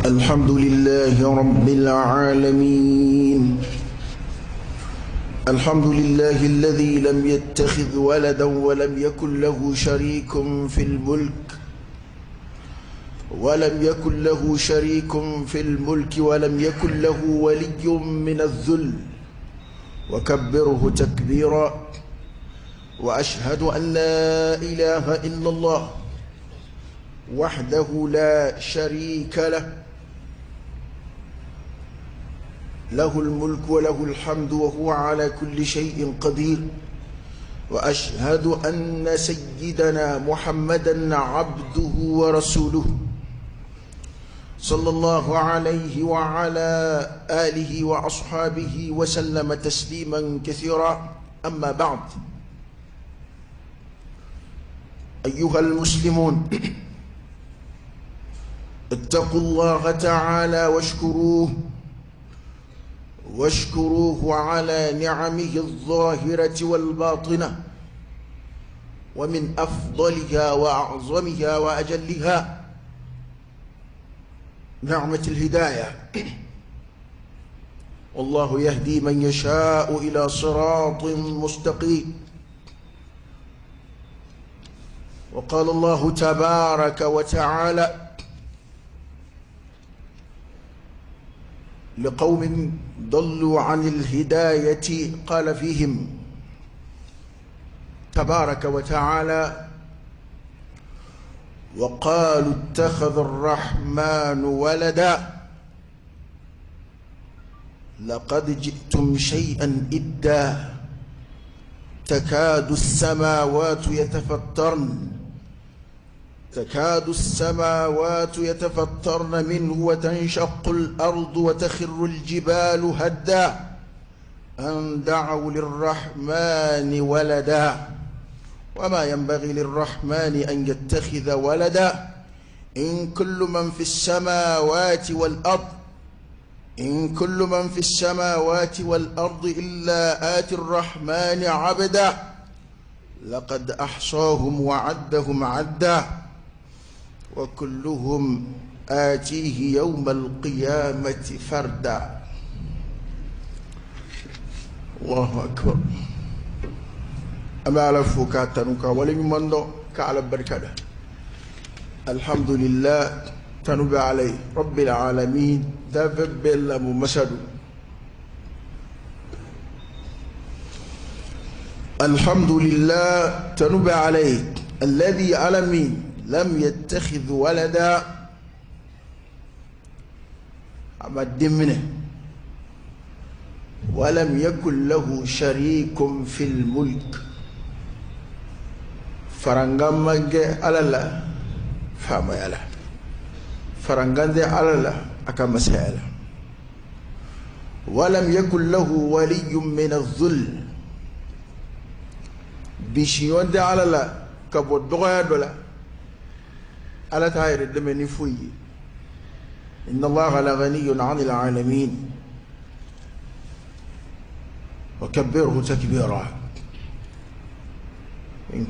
الحمد لله رب العالمين. الحمد لله الذي لم يتخذ ولدا ولم يكن له شريك في الملك ولم يكن له شريك في الملك ولم يكن له ولي من الذل، وكبره تكبيرا. وأشهد أن لا إله إلا الله وحده لا شريك له، له الملك وله الحمد وهو على كل شيء قدير. وأشهد أن سيدنا محمدا عبده ورسوله صلى الله عليه وعلى آله وأصحابه وسلم تسليما كثيرا. أما بعد، أيها المسلمون، اتقوا الله تعالى واشكروه على نعمه الظاهرة والباطنة، ومن أفضلها وأعظمها وأجلها نعمة الهداية. والله يهدي من يشاء إلى صراط مستقيم. وقال الله تبارك وتعالى لقوم ضلوا عن الهداية، قال فيهم تبارك وتعالى: وقالوا اتخذ الرحمن ولدا لقد جئتم شيئا إدا تكاد السماوات يتفطرن منه وتنشق الأرض وتخر الجبال هدا أن دعوا للرحمن ولدا وما ينبغي للرحمن أن يتخذ ولدا إن كل من في السماوات والأرض إلا آتي الرحمن عبدا لقد أحصاهم وعدهم عدا وكلهم آتيه يوم القيامة فردا. الله أكبر. أما على فوكا تنوكا ولم يمندو كعلى بركة. الحمد لله تنوب عليه رب العالمين دفب المسد. الحمد لله تنوب عليه الذي علمي لم يتخذ ولدا أما الدمنه ولم يكن له شريك في الملك. فرنغام على الله فما يلا فرنغان على الله أكما سيلا. ولم يكن له ولي من الذل. بشيون على الله كبر دولا على تاير الدمني فوي. إن الله لغني عن العالمين. وكبره تكبيرا. إن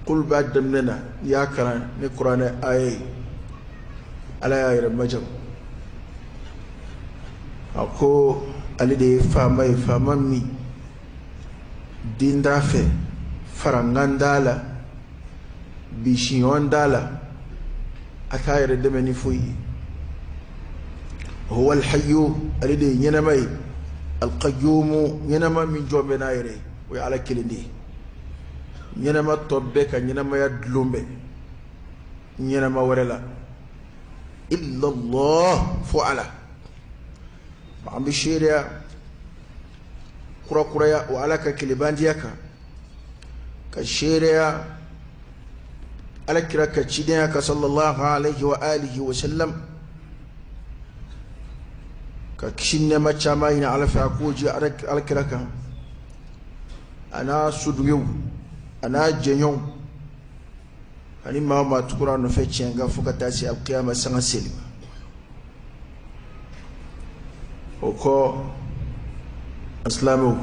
قل بعد دمنا يا كران نقران آي على يا رب أكو على فما فمامي دين دافع فرنغان دالا بشيون دالا أتاير دمني فوي. هو الحي الذي ينمي القيوم ينمى من جوم نايري وعلى كلندي ينمى طبك ينمى يدلومbe ينمى ورلا إلا الله فعلا عم بشيريا كرا كرا وعلى كلبانديك كشيريا على كرا كتشيدينك صلى الله عليه وآله وسلم كشين ما تشامين على فاكوجي على كرا أنا سوديو أنا جنيو أني ما تقرأ نفتشين غفوك تاسي القيامة سنة سلم وكو أسلامو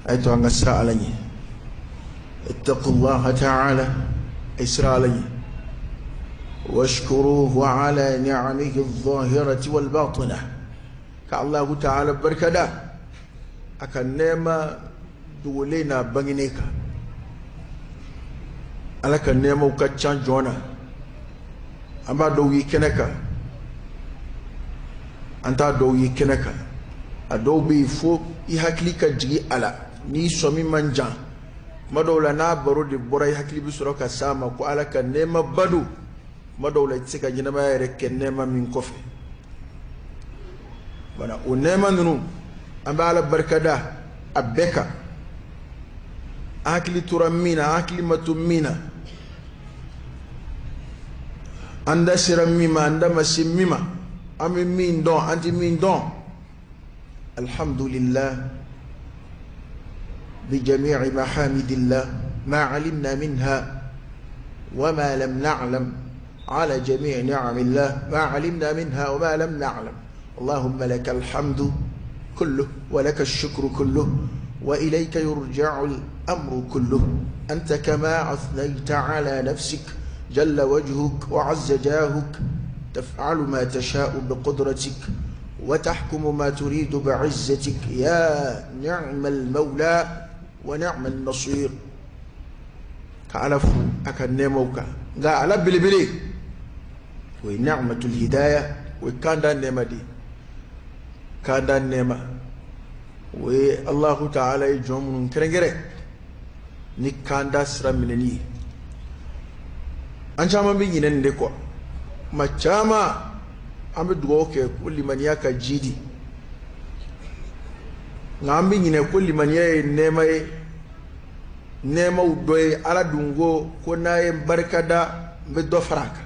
أيتو أن سألني اتقوا الله تعالى إسرائيل. واشكروه على نعمه الظاهرة والباطنة. Ka Allahu ta'ala barikada a ka nɛɛma dogolen n'a bangenen kan. Ala ka nɛɛmaw ka ca jɔn na, an b'a dɔw ye kɛnɛ kan, an t'a dɔw ye kɛnɛ kan. A dɔw bɛ yen fo i hakili ka jigin a la, n'i sɔmi man jan, kuma dɔw la n'a baro de bɔra, i hakili bɛ sɔrɔ ka s'a ma ko Ala ka nɛɛmaba don. Kuma dɔw la i tɛ se ka ɲɛnamaya yɛrɛ kɛ nɛɛma min kɔfɛ. Wala o nɛɛma ninnu, an bɛ Ala barikada a bɛɛ kan. An hakili tora min na, an hakili ma to min na, an da sera min ma, an da ma se min ma, an bɛ min dɔn, an tɛ min dɔn. Alhamdulillah bijami'i mahamidillah ma alimna minha wa ma lam na'lam ala jami'i ni'amillah ma alimna minha wa ma lam na'lam. اللهم لك الحمد كله ولك الشكر كله وإليك يرجع الأمر كله، أنت كما أثنيت على نفسك جل وجهك وعز جاهك، تفعل ما تشاء بقدرتك وتحكم ما تريد بعزتك، يا نعم المولى ونعم النصير. K'Ala fo a ka nɛɛmaw kan, nka ala belebele o ye ni'matul hidaya, o ye kanda nɛɛma de ye. Kanda nɛɛma o ye Allahu ta'ala ye jɔn minnu kɛrɛnkɛrɛn ni kanda sira minɛli ye. An caman bɛ ɲinɛ nin de kɔ. Kuma caman an bɛ dugawu kɛ ko limaniya ka jidi, nka an bɛ ɲinɛ ko limaniya ye nɛɛma ye, nɛɛmaw dɔ ye. Ala dun ko ko n'a ye barika da, n bɛ dɔ fara a kan.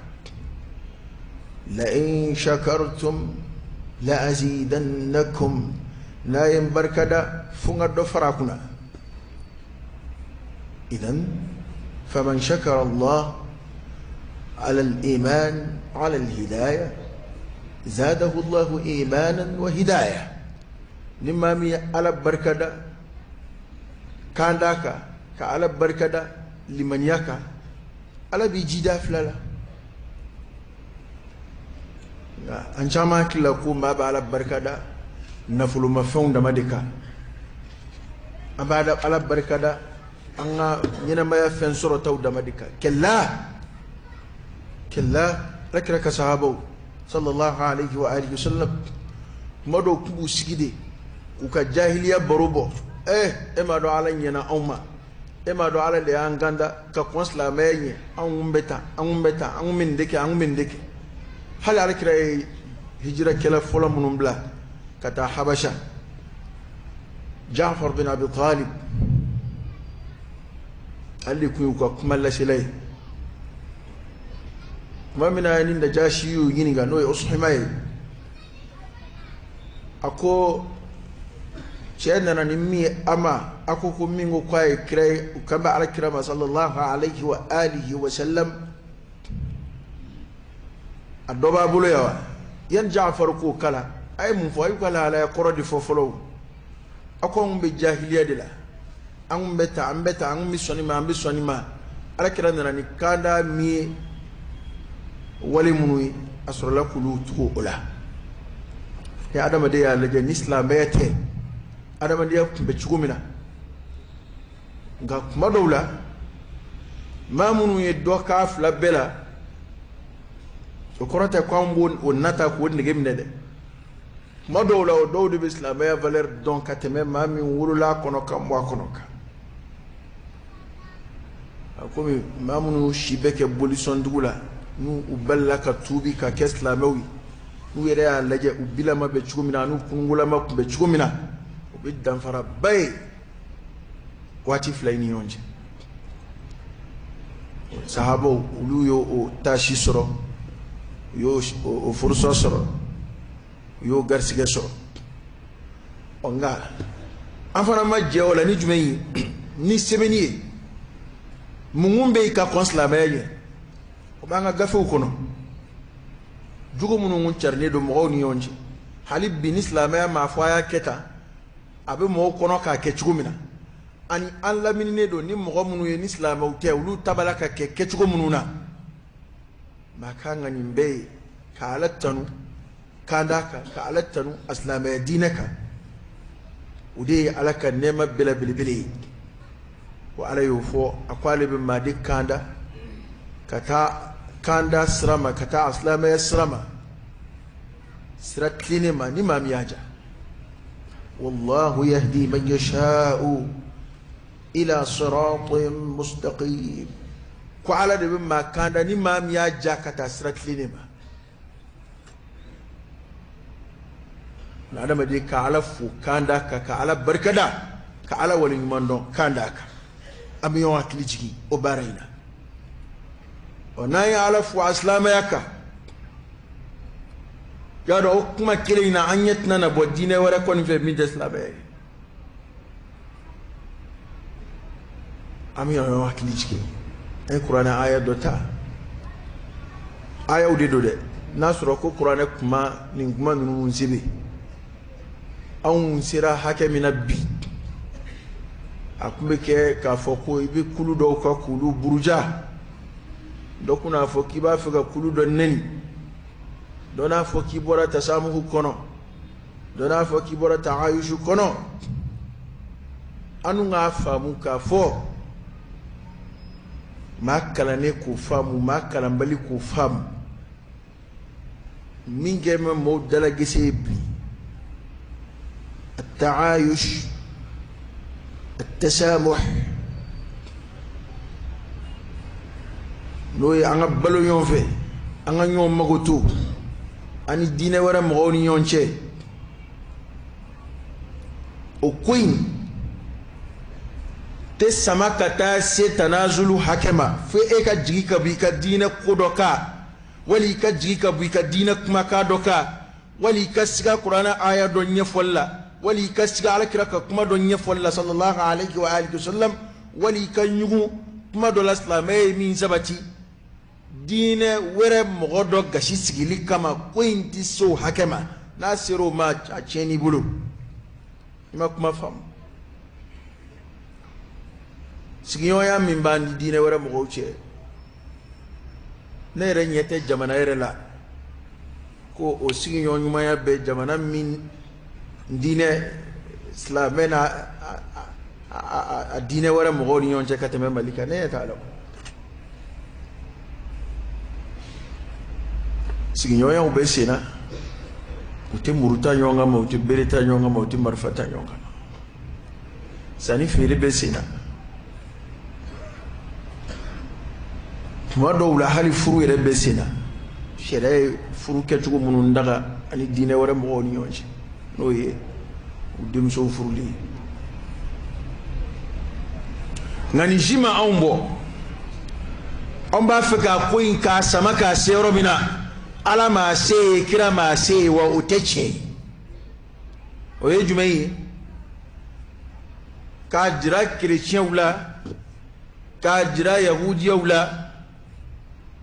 La in shakartum la azidannakum, n'a ye n barika da fo n ka dɔ fara a kunna. Idan faman shakara Allah ala al-iman ala al-hidayah zadahu Allahu imanan wa hidayah. Ni maa min ye Ala barika da kanda kan, ka Ala barika da limaniya kan, Ala b'i jida fila la. Nka an caman hakili la ko maa bɛ Ala barika da nafolomafɛnw dama de kan. An b'a Ala barika da an ka ɲɛnamaya fɛn sɔrɔtaw dama de kan. Kɛla kɛla, Ala kira ka sahabaw sallallahu alayhi wa alihi wa sallam, kuma dɔw k'u b'u sigi de k'u ka jahiliya baro bɔ. E m'a dɔn Ala ɲɛna anw ma, e m'a dɔn Ala de y'an kanda ka kɔn silamɛya ɲɛ, anw kun bɛ tan, an kun bɛ tan, an kun bɛ nin de kɛ, an kun bɛ nin de kɛ. Hali Ala kira ye hijirakɛla fɔlɔ minnu bila ka taa Habasha, Jafar bin Abi Talib, ale de kun y'u ka kuma lasela ye. Tuma min na ni Najashi y'u ɲininka, n'o ye Usuhima ye, a ko cɛ nana ni min ye a ma, a ko ko min ko k'a ye kira ye, u kan bɛ Ala kira ma sallallahu alayhi wa alihi wa sallam, a dɔ b'a bolo yan wa? Yanni Jafar k'o kala, a ye mun fɔ? A y'u ka lahalaya kɔrɔ de fɔ fɔlɔ. A ko anw bɛ jahiliya de la, an kun bɛ tan, an bɛ tan, an kun bɛ sɔnni ma, an bɛ sɔnni ma. Ala kira nana ni kanda min ye, wale minnu ye, a sɔrɔla k'olu tugu o la. Ni adamaden y'a lajɛ, ni silamɛya tɛ, adamadenya tun bɛ cogo min na. Nka kuma dɔw la, maa minnu ye dɔ k'a fila bɛɛ la, o kɔrɔ tɛ ko an b'o nata k'o nege minɛ dɛ. Kuma dɔw la, o dɔw de bɛ silamɛya valeur dɔn ka tɛmɛ maa min wolola a kɔnɔ ka mɔ a kɔnɔ kan. A komi maa minnu si bɛ kɛ bolisɔndugu la, n'u u balila ka tuubi ka kɛ silamɛw ye, n'u yɛrɛ y'a lajɛ u bilama bɛ cogo min na, n'u kunugolama tun bɛ cogo min na, o bɛ danfaraba ye waati fila in ni ɲɔgɔn cɛ. Sahabaw olu y'o o taasi sɔrɔ, u y'o o furusɔ sɔrɔ, u y'o garisigɛ sɔrɔ. Ɔ nka an fana ma jɛ o la ni jumɛn ye? Ni sɛbɛnni ye. Mun bɛ yen ka kɔn silamɛya ɲɛ? O b'an ka gafew kɔnɔ. Jogo minnu kun carinen don mɔgɔw ni ɲɔgɔn cɛ, hali bi ni silamɛya m'a fɔ a y'a kɛ tan, a bɛ mɔgɔw kɔnɔ k'a kɛ cogo min na, ani an lamininen don ni mɔgɔ minnu ye ni silamɛw tɛ, olu tabala ka kɛ kɛcogo minnu na. Maa kan ka nin bɛɛ ye ka Ala tanu kanda kan, ka Ala tanu a silamɛya diinɛ kan. O de ye Ala ka nɛɛma bɛɛ la belebele ye. Wa Ala y'o fɔ, a ko ale bɛ maa de kanda ka taa kanda sira ma, ka taa a silamɛya sira ma, sira tilennen ma, ni maa min y'a ja. Wallahu yahdi man yasha'u ila siratin mustaqim. Ko Ala de bɛ maa kanda ni maa min y'a ja ka taa sira tilennen ma. Na adamaden ka Ala fo kanda kan, ka Ala barikada, ka Ala waleɲuman dɔn kanda kan. An bɛ ɲɔgɔn hakili jigin o baara in na. Ɔ, n'an ye Ala fo a silamɛya kan, y'a dɔn o kuma kelen in na, an ɲɛ tɛna na bɔ diinɛ wɛrɛ kɔni fɛ min tɛ silamɛya ye. An bɛ ɲɔgɔn hakili jigin. An ye kuranɛ aya dɔ ta, ayaw de don dɛ. N'a sɔrɔ ko kuranɛ kuma nin kuma ninnu sɛbɛn, anw sera hakɛ min na bi, a tun bɛ kɛ k'a fɔ ko i bɛ kulu dɔw kan k'olu buruja. Dɔ kun n'a fɔ k'i b'a fɛ ka kulu dɔ nɛni, dɔ n'a fɔ k'i bɔra tasamuhu kɔnɔ, dɔ n'a fɔ k'i bɔra taayusu kɔnɔ. An dun k'a faamu k'a fɔ maa kalannen k'o faamu, maa kalanbali k'o faamu, min kɛ bɛ maaw dalagɛsɛ ye bi, التعايش التسامح, n'o ye an ka balo ɲɔgɔn fɛ, an ka ɲɔgɔn magoto ani diinɛ wɛrɛ mɔgɔw ni ɲɔgɔn cɛ, o ko in tɛ sama ka taa se tanazulu hakɛ ma fo e ka jigi ka bɔ i ka diinɛ ko dɔ kan, wali i ka jigi ka bɔ i ka diinɛ kumakan dɔ kan, wali i ka siga kuranɛ aya dɔ ɲɛfɔli la, wali i ka siga alakira ka kuma dɔ ɲɛfɔli la sallallahu alayhi wa alihi wa sallam, wali i ka ɲugun kuma dɔ la silamɛya ye min sabati diinɛ wɛrɛ mɔgɔ dɔ gasi sigili kama. Ko in tɛ se o hakɛ ma. N'a sera o ma, a tiɲɛn'i bolo. I ma kuma faamu. Sigiɲɔgɔnya min b'an ni diinɛ wɛrɛ mɔgɔw cɛ, ne yɛrɛ ɲɛ tɛ jamana yɛrɛ la ko o sigiɲɔgɔn ɲumanya bɛ jamana min diinɛ silamɛ n'a a diinɛ wɛrɛ mɔgɔw ni ɲɔgɔn cɛ ka tɛmɛ Mali kan. Ne ɲɛ t'a la. Sigiɲɔgɔnyaw bɛ sen na, u tɛ muru ta ɲɔgɔn kan ma, u tɛ bere ta ɲɔgɔn kan ma, u tɛ marifa ta ɲɔgɔn kan ma. Sanni feere bɛ sen na, tuma dɔw la hali furu yɛrɛ bɛ sen na. Sariya ye furu kɛcogo minnu daga ani diinɛ wɛrɛ mɔgɔw ni ɲɔgɔn cɛ, n'o ye u denmusow furuli ye. Nka nin si ma anw bɔ. Anw b'a fɛ k'a ko in k'a sama k'a se yɔrɔ min na, Ala m'a se ye, kira m'a se ye, wa o tɛ tiɲɛ ye. O ye jumɛn ye? K'a jira kerecɛnw la, k'a jira yahudiyaw la,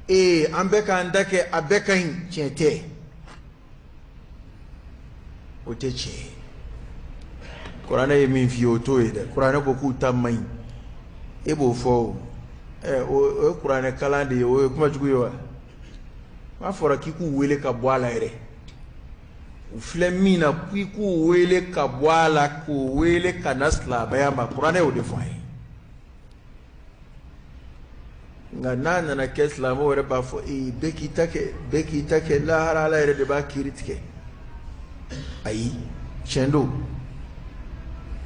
ee, an bɛ k'an ta kɛ, a bɛɛ ka ɲi. Tiɲɛ tɛ, o tɛ tiɲɛ ye. Kuranɛ ye min f'i ye, o t'o ye dɛ. Kuranɛ ko k'u ta man ɲi, e b'o fɔ o. Ɛ, o ye kuranɛ kalan de ye, o ye kuma jugu ye wa? N'a fɔra k'i k'u wele ka bɔ a la yɛrɛ, u filɛ min na, k'i k'u wele ka bɔ a la, k'u wele ka na silamɛya ma, kuranɛ y'o de fɔ an ye. Nka n'a nana kɛ silamɛw yɛrɛ b'a fɔ ee, bɛɛ k'i ta kɛ, bɛɛ k'i ta kɛ, lahara Ala yɛrɛ de b'a kiiri tigɛ. Ayi, tiɲɛ don,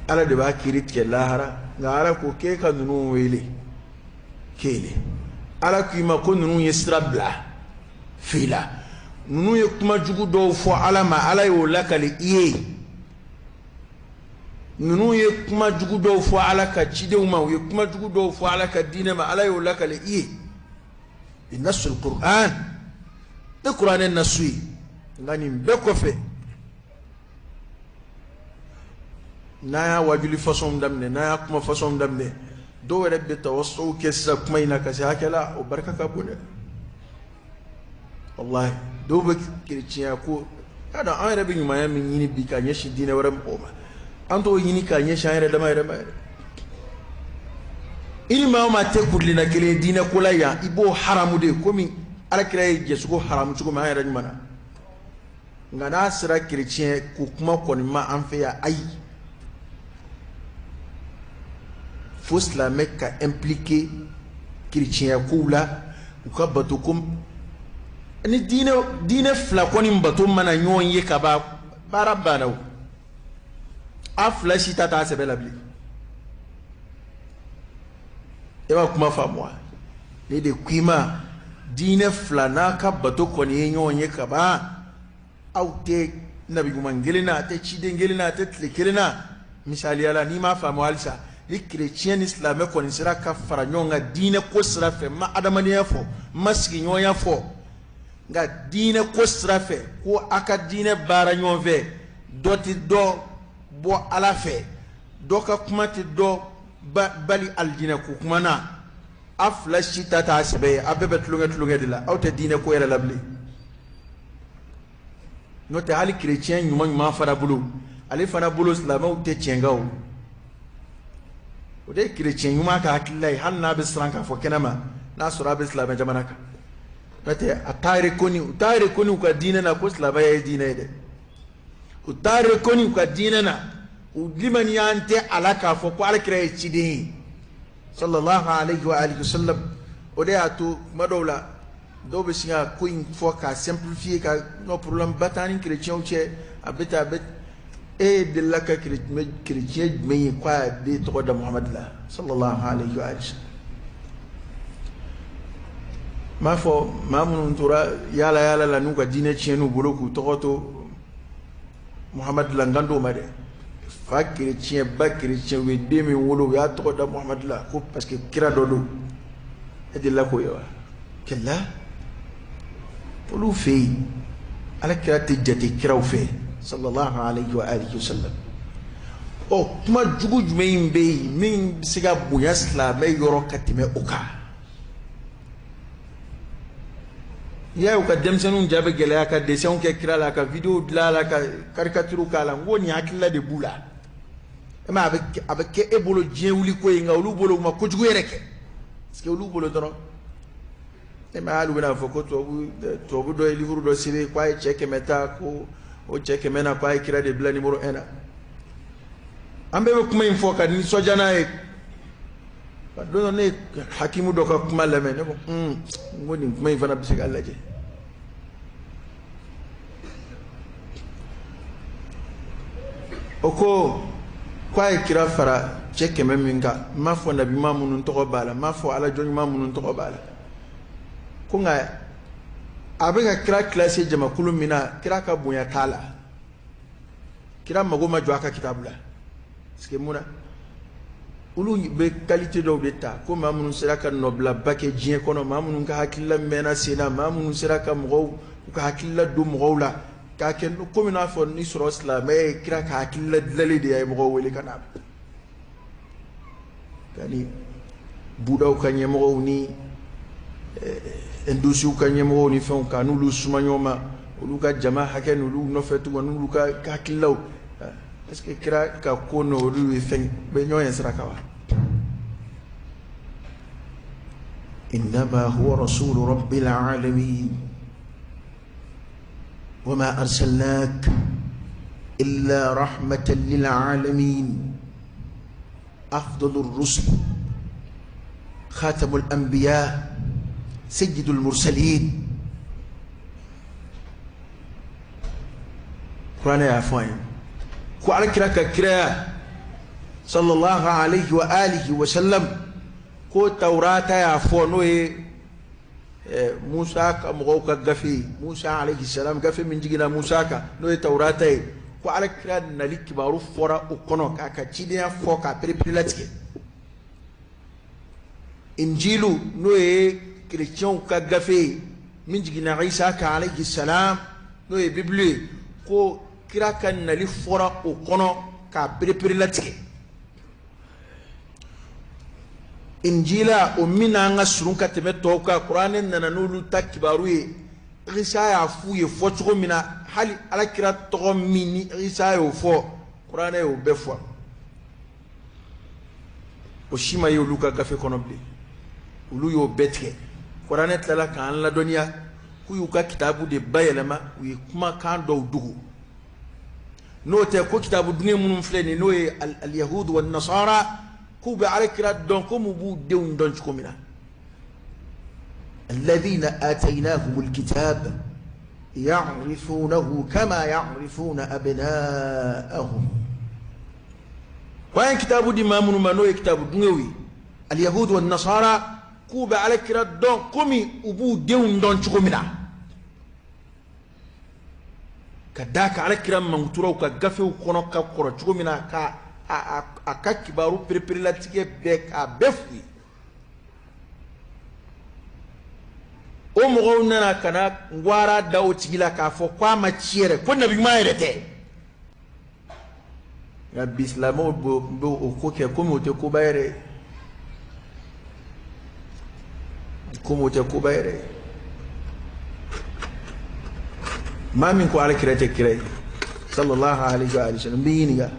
Ala de b'a kiiri tigɛ lahara. Nka Ala ko k'e ka ninnu wele kelen. Ala k'i ma ko ninnu ye sira bila fila, ninnu ye kuma jugu dɔw fɔ Ala ma, Ala y'o lakali i ye. Ninnu ye kuma jugu dɔw fɔ Ala ka cidenw ma, u ye kuma jugu dɔw fɔ Ala ka diinɛ ma, Ala y'o lakali i ye bi nasul Qur'an, ne kuranɛ nasu ye. Nka nin bɛɛ kɔfɛ, n'an y'a wajuli façon daminɛ, n'an y'a kuma façon daminɛ, dɔw yɛrɛ bɛ tawassow kɛ sisan kuma in na ka se hakɛ la, o barika ka bon dɛ, wallahi. Dɔw bɛ kerecɛnya ko y'a dɔn, an yɛrɛ bɛ ɲumanya min ɲini bi ka ɲɛsin diinɛ wɛrɛ mɔgɔw ma, an t'o ɲini k'a ɲɛsin an yɛrɛ dama yɛrɛ ma yɛrɛ. I ni maa o maa tɛ kuntilenna kelen ye diinɛ ko la yan, i b'o haramu de komi Ala kira ye jɛsogo haramu cogo min an yɛrɛ ɲuman na, nka n'a sera kerecɛn ko kuma kɔni ma an fɛ yan, ayi, fo silamɛ ka impliqué kerecɛnya kow la, u ka bato ko ni diinɛ fila kɔni bato mana ɲɔgɔn ye ka ban, baara banna o. A fila si ta t'a sɛbɛ la bilen. E b'a kuma faamu wa? Ne de ko i ma, diinɛ fila n'a ka bato kɔni ye ɲɔgɔn ye ka ban, aw tɛ nabi ɲuman kelen na, a tɛ ciden kelen na, a tɛ tile kelen na. Misaliya la, n'i m'a faamu halisa, ni kerecɛn ni silamɛ kɔni sera ka fara ɲɔgɔn kan diinɛ ko sira fɛ, n ma adamadenya fɔ, n ma sigiɲɔgɔnya fɔ, nka diinɛ ko sira fɛ, ko a ka diinɛ baara ɲɔgɔn fɛ, dɔ tɛ dɔ bɔ Ala fɛ, dɔ ka kuma tɛ dɔ bali alijinɛ ko kuma na, a fila si ta t'a sɛbɛ ye, a bɛɛ bɛ tulonkɛ tulonkɛ de la, aw tɛ diinɛ ko yɛrɛ la bilen. N'o tɛ hali kerecɛn ɲuman ɲuman fana bolo, ale fana bolo silamɛw tɛ tiɲɛ kan o. O de ye kerecɛn ɲuman ka hakilila ye, hali n'a bɛ siran k'a fɔ kɛnɛma, n'a sɔrɔ a bɛ silamɛ jamana kan. N'o tɛ a t'a reconnu, u t'a reconnu u ka diinɛ na ko silamɛya ye diinɛ ye dɛ. U t'a reconnu u ka diinɛ na, u limaniya tɛ a la k'a fɔ ko alakira ye ciden ye sallallahu alayhi wa alihi wa sallam. O de y'a to kuma dɔw la dɔw bɛ sin ka ko in fɔ k'a simplifier, ka n'o problème ba t'an ni chrétiens cɛ, a bɛ tan, a bɛ. E delila ka chrétien jumɛn ye k'a y'a den tɔgɔ da Muhamadu la sallallahu alayhi wa alihi wa sallam? N b'a fɔ maa minnu tora yaala yaala la n'u ka diinɛ tiɲɛ n'u bolo k'u tɔgɔ to Muhamadu la, n kan t'o ma dɛ. Fa chrétien, ba chrétien, u ye den min wolo, u y'a tɔgɔ da Muhamadu la ko parce que kira dɔ don. E delila k'o ye wa? Kɛlɛ olu fɛ yen, ala kira tɛ jate kiraw fɛ sallallahu alayhi wa alihi wa sallam. Ɔ, kuma jugu jumɛn bɛ yen min bɛ se ka bonya silamɛ yɔrɔ ka tɛmɛ o kan? N'i y'a ye u ka denmisɛnninw ja bɛ gɛlɛya ka dessinw kɛ kira la, ka vidéo dilan a la, ka caricature k'a la, n ko nin hakilila de b'u la. E ma, a bɛ kɛ e bolo diɲɛ wuli ko ye, nka olu bolo u ma kojugu yɛrɛ kɛ, parce que olu bolo dɔrɔn, e ma, hali u bɛna fɔ ko tubabu dɔ ye livre dɔ sɛbɛn k'a ye cɛ 100 ta, ko o cɛ 100 na k'a ye kira de bila numéro 1 na. An bɛɛ bɛ kuma in fɔ ka nisɔndiya n'a ye. Don dɔ ne ye hakimu dɔ ka kuma lamɛn, ne ko n ko nin kuma in fana bɛ se ka lajɛ. O ko k'a ye kira fara cɛ 100 min kan, n m'a fɔ nabiɲuman minnu tɔgɔ b'a la, n m'a fɔ alajɔn ɲuman minnu tɔgɔ b'a la, ko nka a bɛ ka kira classé jamakulu min na, kira ka bonya t'a la, kira mago ma jɔ a ka kitabu la. Parce que mun na, olu bɛ qualité dɔw de ta, ko maa minnu sera ka nɔbilaba kɛ diɲɛ kɔnɔ, maa minnu ka hakilila mɛnna sen na, maa minnu sera ka mɔgɔw u ka hakilila don mɔgɔw la, k'a kɛ komi n'a fɔ ni sɔrɔ silamɛ ye kira ka hakilila dilanlen de ye mɔgɔw wele ka na. Ani budaw ka ɲɛmɔgɔw ni indusiw ka ɲɛmɔgɔw ni fɛnw ka n'olu suma ɲɔgɔn ma, olu ka jama hakɛ n'olu nɔfɛ tugun, n'olu ka hakililaw. Est-ce que kira ka ko n'olu ye fɛn bɛ ɲɔgɔn ye sira kan wa? Innama huwa rasulu rabbil alamin wa ma arsalnak illa rahmatan lil alamin. Afdalur rusul, khatamul anbiya, sayyidul mursalin. Kuranɛ y'a fɔ an ye ko ala kira ka kiraya sallallahu alayhi wa alihi wa sallam, ko tawurata y'a fɔ, n'o ye Musa ka mɔgɔw ka gafe ye, Musa alayhi salam, gafe min jiginna Musa kan, n'o ye tawurata ye, ko ala kira nali kibaru fɔra o kɔnɔ, k'a ka cidenya fɔ, k'a pereperelatigɛ. Injilu, n'o ye kerecɛnw ka gafe ye min jiginna Isa kan alayhi salam, n'o ye Bibulu ye, ko kira ka nali fɔra o kɔnɔ k'a pereperelatigɛ. Injila o min n'an ka surun ka tɛmɛ tɔw kan, kuranɛ nana n'olu ta kibaru ye, Isa y'a f'u ye fɔ cogo min na, hali ala kira tɔgɔ min ni Isa y'o fɔ, kuranɛ y'o bɛɛ fɔ. O si ma ye olu ka gafe kɔnɔ bilen, olu y'o bɛɛ tigɛ. Kuranɛ tilala k'an ladɔnniya k'u y'u ka kitabu de bayɛlɛma, u ye kumakan dɔw dogo. N'o tɛ ko kitabu dunge minnu filɛ nin n'o ye al-yahudu wa nasara, k'u bɛ alakira dɔn komi u b'u denw dɔn cogo min na. Alladhina ataynahumul kitab ya'rifunahu kama ya'rifuna abna'ahum. Ko an ye kitabu di maa minnu ma n'o ye kitabu dungew ye, al-yahudu wa nasara, k'u bɛ alakira dɔn komi u b'u denw dɔn cogo min na. Ka d'a kan alakira mankuturaw ka gafew kɔnɔ ka kɔrɔ cogo min na, ka a ka kibaru pereperelatigɛ bɛɛ k'a bɛɛ f'u ye. O mɔgɔw nana ka na wara da o tigi la k'a fɔ k'a ma ci yɛrɛ, ko nabi ɲuman yɛrɛ tɛ. Nka bi silamɛw bɛ o ko kɛ komi o tɛ koba yɛrɛ ye, komi o tɛ koba yɛrɛ ye. Maa min ko ala kira tɛ kira ye sallallahu alaihi wa sallam, n b'i ɲininka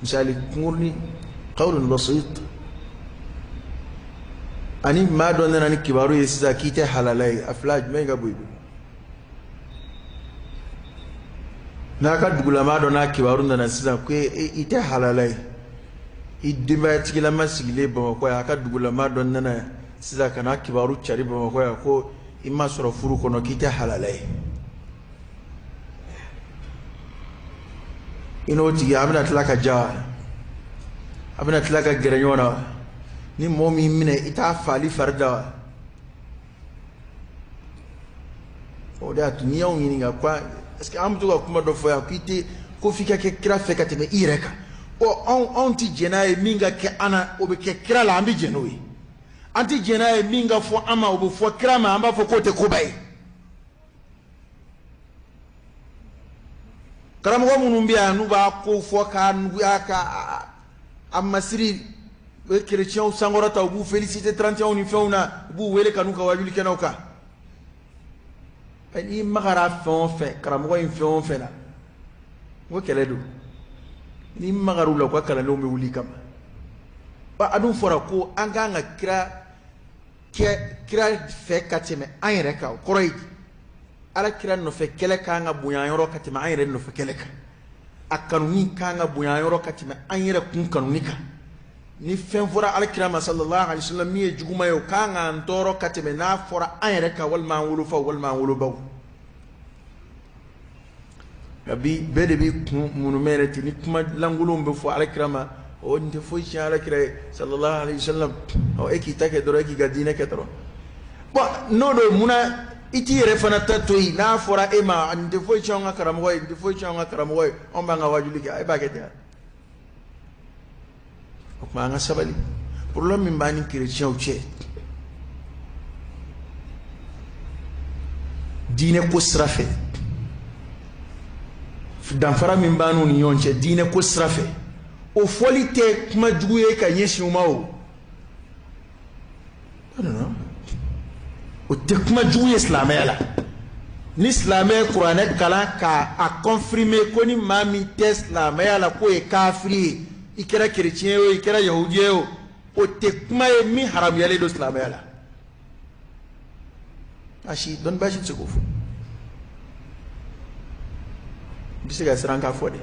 misali kunkurunin, qawlun basit, ani maa dɔ nana ni kibaru ye sisan k'i tɛ halala ye, a fila jumɛn ka bon i bolo? N'a ka dugulamaa dɔ n'a kibaru nana sisan ko i tɛ halala ye, i denbayatigilama sigilen Bamakɔ yan, a ka dugulamaa dɔ nana sisan ka n'a kibaru cari Bamakɔ yan ko i ma sɔrɔ furu kɔnɔ k'i tɛ halala ye, i n'o tigi a bɛna tila ka ja, a bɛna tila ka gɛrɛ ɲɔgɔn na. Ni mɔgɔ min minɛ i t'a faali fari da wa? O de y'a to n'i y'anw ɲininka ko est-ce que an bɛ to ka kuma dɔ fɔ yan k'i tɛ ko f'i ka kɛ kira fɛ ka tɛmɛ i yɛrɛ kan. Ɔ anw tɛ jɛn n'a ye min ka kɛ an na o bɛ kɛ kira la, an bɛ jɛn n'o ye. An tɛ jɛn n'a ye min ka fɔ an ma o bɛ fɔ kira ma, an b'a fɔ k'o tɛ koba ye. Karamɔgɔ minnu bɛ yan n'u b'a ko fɔ k'a nuguya ka a masiri, u bɛ kerecɛnw sankɔrɔta, u b'u féliciter 31 ni fɛnw na, u b'u wele ka n'u ka wajuli kɛnɛw kan. N'i magara fɛn o fɛn karamɔgɔ in fɛn o fɛn na, n ko kɛlɛ don. N'i magara u la, u ka kalandenw bɛ wuli kama. A dun fɔra ko an k'an ka kira kɛ kira fɛ ka tɛmɛ an yɛrɛ kan, o kɔrɔ ye di? Ala kira nɔfɛ kɛlɛ k'an ka bonya yɔrɔ ka tɛmɛ an yɛrɛ nɔfɛ kɛlɛ kan. A kanuni k'an ka bonya yɔrɔ ka tɛmɛ an yɛrɛ kun kanuni kan. Ni fɛn fɔra ala kira ma sallallahu alaihi wasallam min ye juguman ye, o k'an k'an tɔɔrɔ ka tɛmɛ n'a fɔra an yɛrɛ kan, walima an wolofaw walima an wolobaw. Nka bi bɛɛ de b'i kun munumɛ yɛrɛ ten, ni kuma lankolonw bɛ fɔ ala kira ma, o nin tɛ foyi tiɲɛ ala kira ye sallallahu alaihi wasallam. Ɔ e k'i ta kɛ dɔrɔn, e k'i ka diinɛ kɛ dɔrɔn. Bon n'o don, munna i t'i yɛrɛ fana ta to yen? N'a fɔra e ma nin tɛ foyi tiɲɛ anw ka karamɔgɔ ye, nin tɛ foyi tiɲɛ anw ka karamɔgɔ ye, anw b'an ka wajuli kɛ, e b'a kɛ ten wa? O tuma an ka sabali. Problème min b'an ni kerecɛnw cɛ diinɛ ko sira fɛ, danfara min b'an n'u ni ɲɔgɔn cɛ diinɛ ko sira fɛ, o fɔli tɛ kuma jugu ye ka ɲɛsin u ma o. Non, o tɛ kuma jugu ye silamɛya la. Ni silamɛ ye kuranɛ kalan k'a confirmer ko ni maa min tɛ silamɛya la k'o ye kafiri ye, i kɛra kerecɛn ye o, i kɛra yahudi ye o, o tɛ kuma ye min haramuyalen don silamɛya la. Baasi dɔnni baasi tɛ se k'o fɔ. I bɛ se ka siran k'a fɔ de.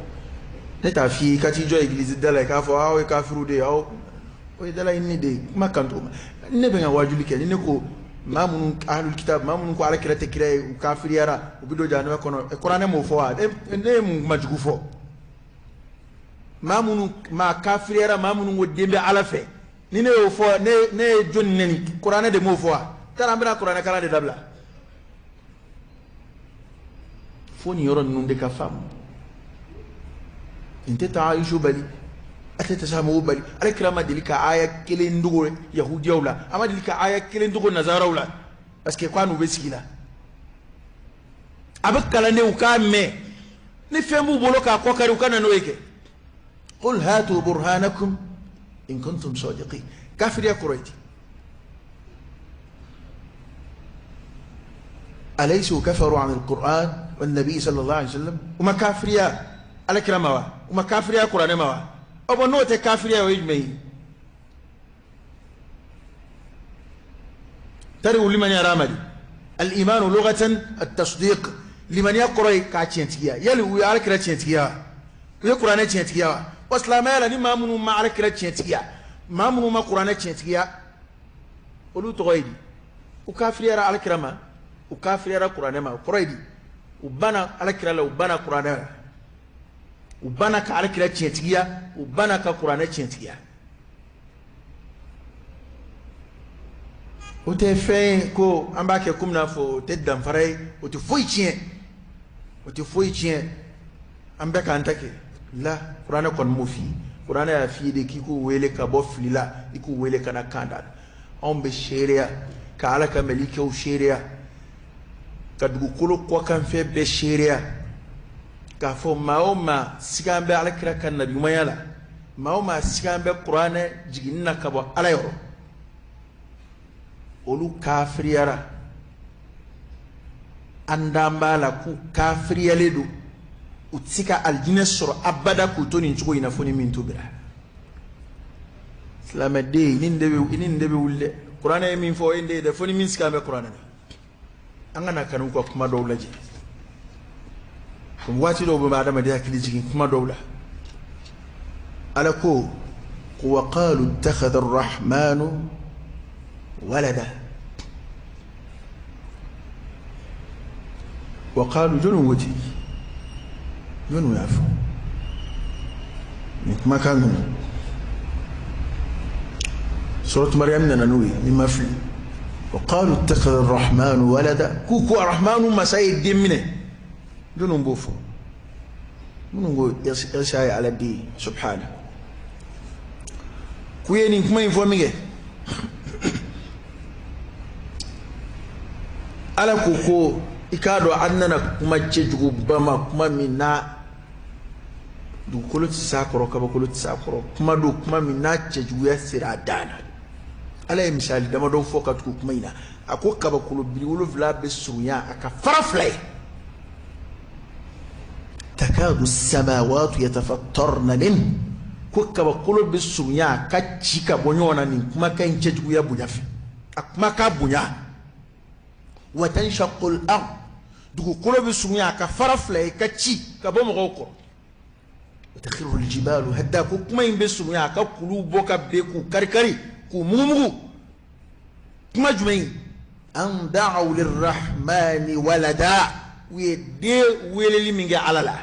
Ne t'a f'i ye i ka t'i jɔ egilizi da la i k'a fɔ aw ye kafiriw de ye, aw o ye dala ɲini de ye, kuma kan cogo ma. Ne bɛ n ka wajuli kɛ, ni ne ko maa minnu ahlul kitab, maa minnu ko ala kira tɛ kira ye, u kafiriyara, u bɛ don jahanama kɔnɔ, kuranɛ m'o fɔ wa? Ne ye mun kuma jugu fɔ? Maa minnu maa kafiriyara, maa minnu ko den bɛ ala fɛ, ni ne y'o fɔ, ne ye jɔnni nɛni? Kuranɛ de m'o fɔ wa? Taara an bɛna kuranɛ kalan de dabila. Fo nin yɔrɔ ninnu de ka faamu. Nin tɛ taa Ayisu bali, a tɛ tasamu bali. Ala kira ma deli ka aya kelen dogo yahudiyaw la, a ma deli ka aya kelen dogo nazaraw la, parce que k'a n'u bɛ sigi la. A bɛ kalandenw k'a mɛn, ni fɛn b'u bolo k'a kɔ kari, u ka na n'o ye kɛ. Qul hatu burhanakum in kuntum sadiqin. Kafiriya kɔrɔ ye di? أليسوا كفروا عن القرآن والنبي صلى الله عليه وسلم؟ وما كافريا على كرامة وما كافريا قرآن ما أبو نوت كافريا ويجمعي. Tari u limaniyara ma di? Al-imanu lughatan at-tasdiq, limaniya kɔrɔ ye k'a tiɲɛtigiya. Yali u ye ala kira tiɲɛtigiya wa? U ye kuranɛ tiɲɛtigiya wa? Wa silamɛya la, ni maa minnu ma ala kira tiɲɛtigiya, maa minnu ma kuranɛ tiɲɛtigiya, olu tɔgɔ ye di? U kafiriyara ala kira ma, u kafiriyara kuranɛ ma. O kɔrɔ ye di? U banna ala kira la, u banna kuranɛ la, u banna ka ala kira tiɲɛtigiya, u banna ka kuranɛ tiɲɛtigiya. O tɛ fɛn ye ko an b'a kɛ komi n'a fɔ o tɛ danfara ye, o tɛ foyi tiɲɛ, o tɛ foyi tiɲɛ, an bɛɛ k'an ta kɛ la. Kuranɛ kɔni m'o f'i ye. Kuranɛ y'a f'i ye de k'i k'u wele ka bɔ fili la, i k'u wele ka na kan da la. Anw bɛ seereya ka ala ka mɛlɛkɛw seereya, ka dugukolo kɔkanfɛn bɛɛ seereya, k'a fɔ maa o maa sigan bɛ ala kira ka nabiɲumanya la, maa o maa sigan bɛ kuranɛ jiginni na ka bɔ ala yɔrɔ, olu kafiriyara. An dan b'a la k'u kafiriyalen don, u tɛ se ka alijinɛ sɔrɔ abada k'u to nin cogo in na fo ni min tubira. Silamɛden, i ni nin de bɛ wuli dɛ. Kuranɛ ye min fɔ, o ye nin de ye dɛ, fo ni min sigan bɛ kuranɛ na. An ka na ka n'u ka kuma dɔw lajɛ. Waati dɔw bɛ adamaden hakili jigin kuma dɔw la. Ala ko wa qalu ittakhadha ar-rahmanu walada. Wa qalu, jɔnni ko ten? Jɔnni y'a fɔ nin kumakan ninnu? Suratu Maryam nana n'o ye, ni ma fili. Wa qalu ittakhadha ar-rahmanu walada, k'u ko arahmanu masa ye den minɛ. Jɔnni b'o fɔ? Minnu ko Isa ye ala den ye, subhana. K'u ye nin kuma in fɔ min kɛ, ala ko ko i k'a dɔn an nana kuma cɛjuguba ma, kuma min na dugukolo tɛ s'a kɔrɔ, kabakolo tɛ s'a kɔrɔ. Kuma don, kuma min n'a cɛjuguya sera a dan na. Ala ye misali damadɔ fɔ ka tugu kuma in na. A ko kabakolo 70 bɛ surunya a ka fara fila ye. Takadu samawatu yatafattarna min, ko kabakolo bɛ surunya a ka ci ka bɔ ɲɔgɔn na nin kumakan in cɛjuguya bonya fɛ, a kumakan bonya. Wa tanshaqqu al-ard, dugukolo bɛ surunya a ka fara fila ye ka ci ka bɔ mɔgɔw kɔrɔ. Wa takhiru al-jibalu hadda, ko kuma in bɛ surunya a ka kuluw bɔ ka ben k'u karikari k'u mugumugu. Kuma jumɛn ye? An da'aw lirrahmani walada, u ye den weleli min kɛ ala la,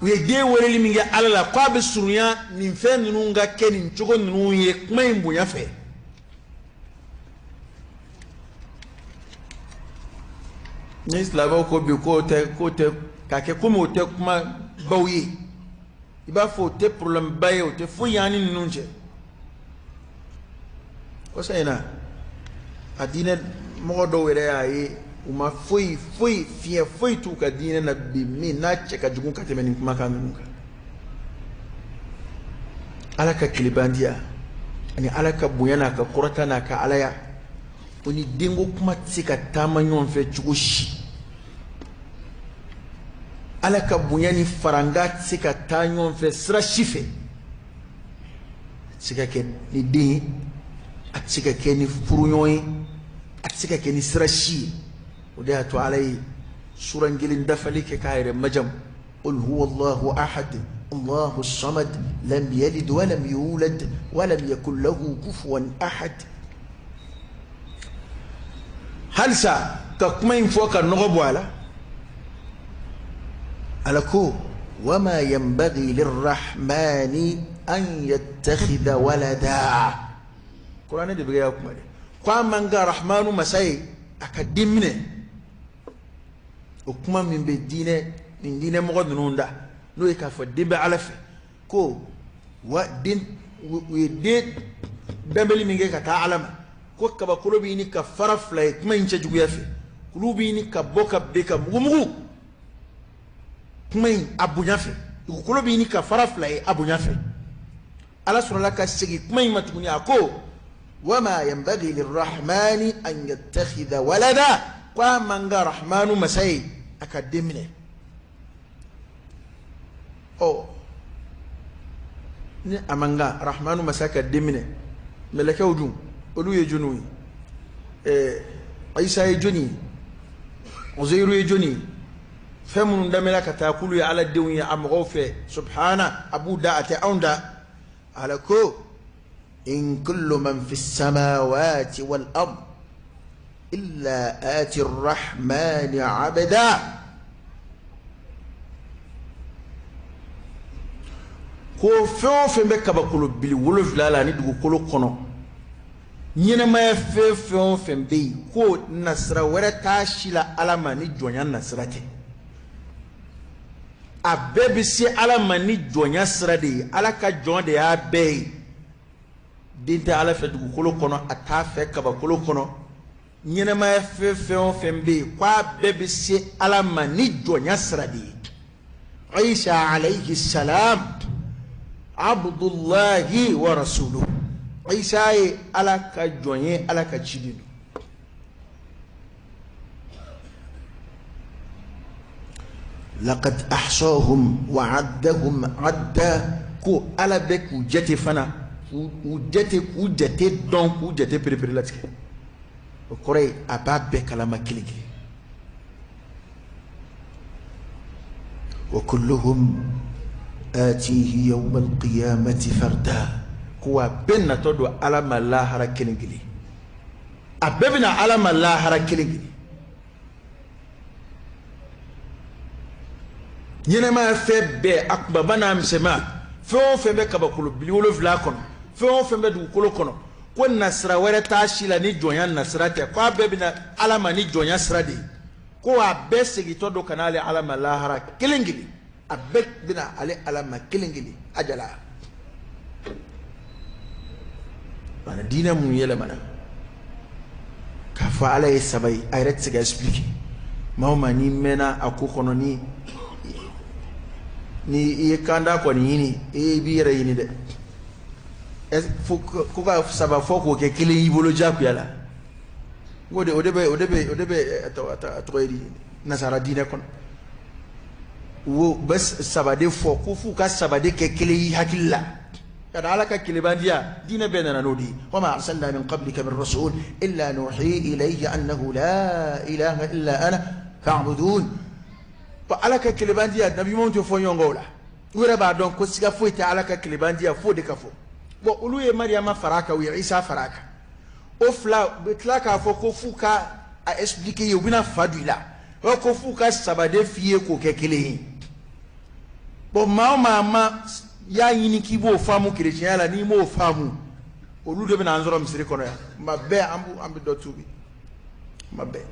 u ye den weleli min kɛ ala la, k'a bɛ surunya nin fɛn ninnu ka kɛ nin cogo ninnu ye kuma in bonya fɛ. Ni silamɛw ko bi k'o tɛ, k'o tɛ k'a kɛ komi o tɛ kuma baw ye, i b'a fɔ o tɛ problème ba ye, o tɛ foyi y'an ni ninnu cɛ. Kɔsa in na, a diinɛ mɔgɔ dɔw yɛrɛ y'a ye, u ma foyi foyi fiɲɛ foyi t'u ka diinɛ na bi min n'a cɛ ka jugu ka tɛmɛ nin kumakan ninnu kan. Ala ka kelebandiya ani ala ka bonya n'a ka kɔrɔta n'a ka alaya, o ni denko kuma tɛ se ka taama ɲɔgɔn fɛ cogo si. Ala ka bonya ni faranga tɛ se ka taa ɲɔgɔn fɛ sira si fɛ. A tɛ se ka kɛ ni den ye, a tɛ se ka kɛ ni furuɲɔgɔn ye, a tɛ se ka kɛ ni sira si ye. O de y'a to ala ye suran kelen dafali kɛ k'a yɛrɛ majamu. Qul huwa Allahu ahad Allahu samad lam yalid wa lam yulad wa lam yakul lahu kufuwan ahad. Halisa ka kuma in fɔ ka nɔgɔ bɔ a la, ala ko wama yanbaghi lirrahmani an yattakhidha walada. Kuranɛ de bɛ ka kuma dɛ, ko a man kan rahmanu masa ye a ka den minɛ. O kuma min bɛ diinɛ nin diinɛ mɔgɔ ninnu da, n'o ye k'a fɔ den bɛ ala fɛ, ko wa den, u ye den danbeli min kɛ ka taa ala ma, ko kabakolo bɛ ɲini ka fara fila ye kuma in cɛjuguya fɛ, kulu bɛ ɲini ka bɔ ka ben ka mugumugu kuma in a bonya fɛ, dugukolo bɛ ɲini ka fara fila ye a bonya fɛ. Ala sɔrɔla ka segin kuma in ma tuguni, a ko wama yanbaghi lirrahmani an yattakhidha walada, ko a man kan rahmanu masa ye a ka den minɛ. Ɔ ni a man kan rahmanu masa ka den minɛ, Mɛlɛkɛw dun, olu ye jɔniw ye? Isa ye jɔni ye? Uzeiru ye jɔni ye? Fɛn minnu damina ka taa k'olu ye Ala denw ye a mɔgɔw fɛ, subhana, a b'u da, a tɛ anw da. Ala ko in kullu man fi samawati wal ard illa ati rahmani abda. Ko fɛn o fɛn bɛ kabakolo bili 7 la ani dugukolo kɔnɔ, ɲɛnɛmaya fɛn fɛn o fɛn bɛ yen, ko nasira wɛrɛ t'a si la Ala ma ni jɔnya nasira tɛ. A bɛɛ bɛ se Ala ma ni jɔnya sira de ye. Ala ka jɔn de y'a bɛɛ ye. Den tɛ Ala fɛ dugukolo kɔnɔ, a t'a fɛ kabakolo kɔnɔ. Ɲɛnɛmaya fɛn fɛn o fɛn bɛ yen, k'a bɛɛ bɛ se Ala ma ni jɔnya sira de ye. Isa alayhi salam abdullahi wa rasuluhu. Isa ye Ala ka jɔn ye, Ala ka ciden don. Laqad ahsahum wa addahum adda. Ko Ala bɛ k'u jate fana, k'u jate, k'u jate dɔn, k'u jate pereperelatigɛ. O kɔrɔ ye a b'a bɛɛ kalama kelen kelen. Wa kulluhum atihi yawma alqiyamati farda. Ko a bɛɛ natɔ don Ala ma lahara kelen kelen. A bɛɛ bɛna Ala ma lahara kelen kelen. Ɲɛnɛmaya fɛn bɛɛ, a kunbaba n'a misɛnman, fɛn o fɛn bɛ kabakolo bili 7 kɔnɔ, fɛn o fɛn bɛ dugukolo kɔnɔ, ko nasira wɛrɛ t'a si la ni jɔnya nasira tɛ. Ko a bɛɛ bɛna Ala ma ni jɔnya sira de ye. Ko a bɛɛ segintɔ don ka n'ale Ala ma lahara kelen kelen. A bɛɛ bɛna ale Ala ma kelen kelen. Ajala. Bana diinɛ mun yɛlɛmana k'a fɔ Ala ye saba ye, a yɛrɛ tɛ se ka expliquer. Maa o maa n'i mɛnna a ko kɔnɔ, ni i ye kanda kɔni ɲini, i b'i yɛrɛ ɲini dɛ. Ko ka saba fɔ k'o kɛ kelen y'i bolo diyagoya la. O de bɛ a tɔgɔ ye di nasara diinɛ kɔnɔ. Wo bɛ saba de fɔ ko f'u ka saba de kɛ kelen y'i hakili la. Kada Ala ka kelebandiya, diinɛ bɛɛ nana n'o de ye. Wa ma arsalna min qablika min rasul illa nuhi ilayhi annahu la ilaha illa ana fa'budun. Ko Ala ka kelebandiya, nabi ɲumanw tɛ fɔ ɲɔgɔn kɔ o la. U yɛrɛ b'a dɔn ko siga foyi tɛ Ala ka kelebandiya f'o de ka fɔ. Bon, olu ye Mariyama fara a kan, u ye Isa fara a kan. O fila u bɛ tila k'a fɔ ko f'u ka a expliquer ye, u bɛna fa don i la. O ko f'u ka saba de f'i ye k'o kɛ kelen ye. Bon, maa o maa ma y'a ɲini k'i b'o faamu kerecɛnya la, n'i m'o faamu, olu de bɛna an sɔrɔ misiri kɔnɔ yan. Tuma bɛɛ an bɛ dɔ tuubi. Tuma bɛɛ.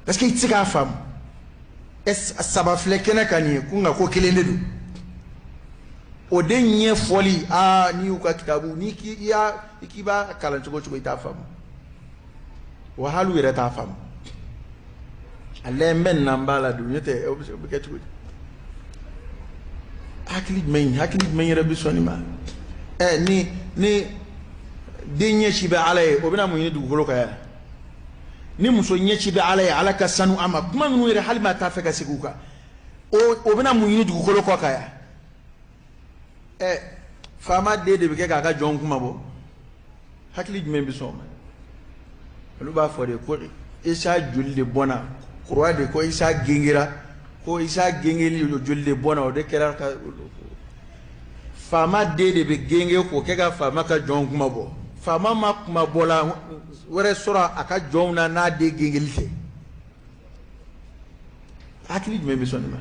Parce que i tɛ se k'a faamu. Saba filɛ kɛnɛ kan nin ye, ko nka ko kelen de don. O de ɲɛfɔli, aa n'i y'u ka kitabu, n'i k'i b'a kalan cogo o cogo, i t'a faamu. Wa hali u yɛrɛ t'a faamu. A lajɛ n bɛ nin na, n b'a la don, n'o tɛ o bɛ kɛ cogo di? Hakili jumɛn yɛrɛ bɛ sɔn nin ma? Ni den ɲɛci bɛ Ala ye, o bɛna mun ɲini dugukolo kan yan? Ni muso ɲɛci bɛ Ala ye, Ala ka sanu a ma, kuma ninnu yɛrɛ hali maa t'a fɛ ka segin u kan, o bɛna mun ɲini dugukolo kɔ kan yan? Faama den de bɛ kɛ k'a ka jɔnw kuma bɔ. Hakili jumɛn bɛ sɔn o ma? Olu b'a fɔ de ko Isa joli de bɔnna, kuruwa de ko Isa gengera, ko Isa gengeli joli de bɔnna, o de kɛra ka faama den de bɛ genge k'o kɛ ka faama ka jɔnw kuma bɔ. Faama ma kuma bɔla wɛrɛ sɔrɔ a ka jɔnw na n'a den gengeli tɛ. Hakili jumɛn bɛ sɔn nin ma?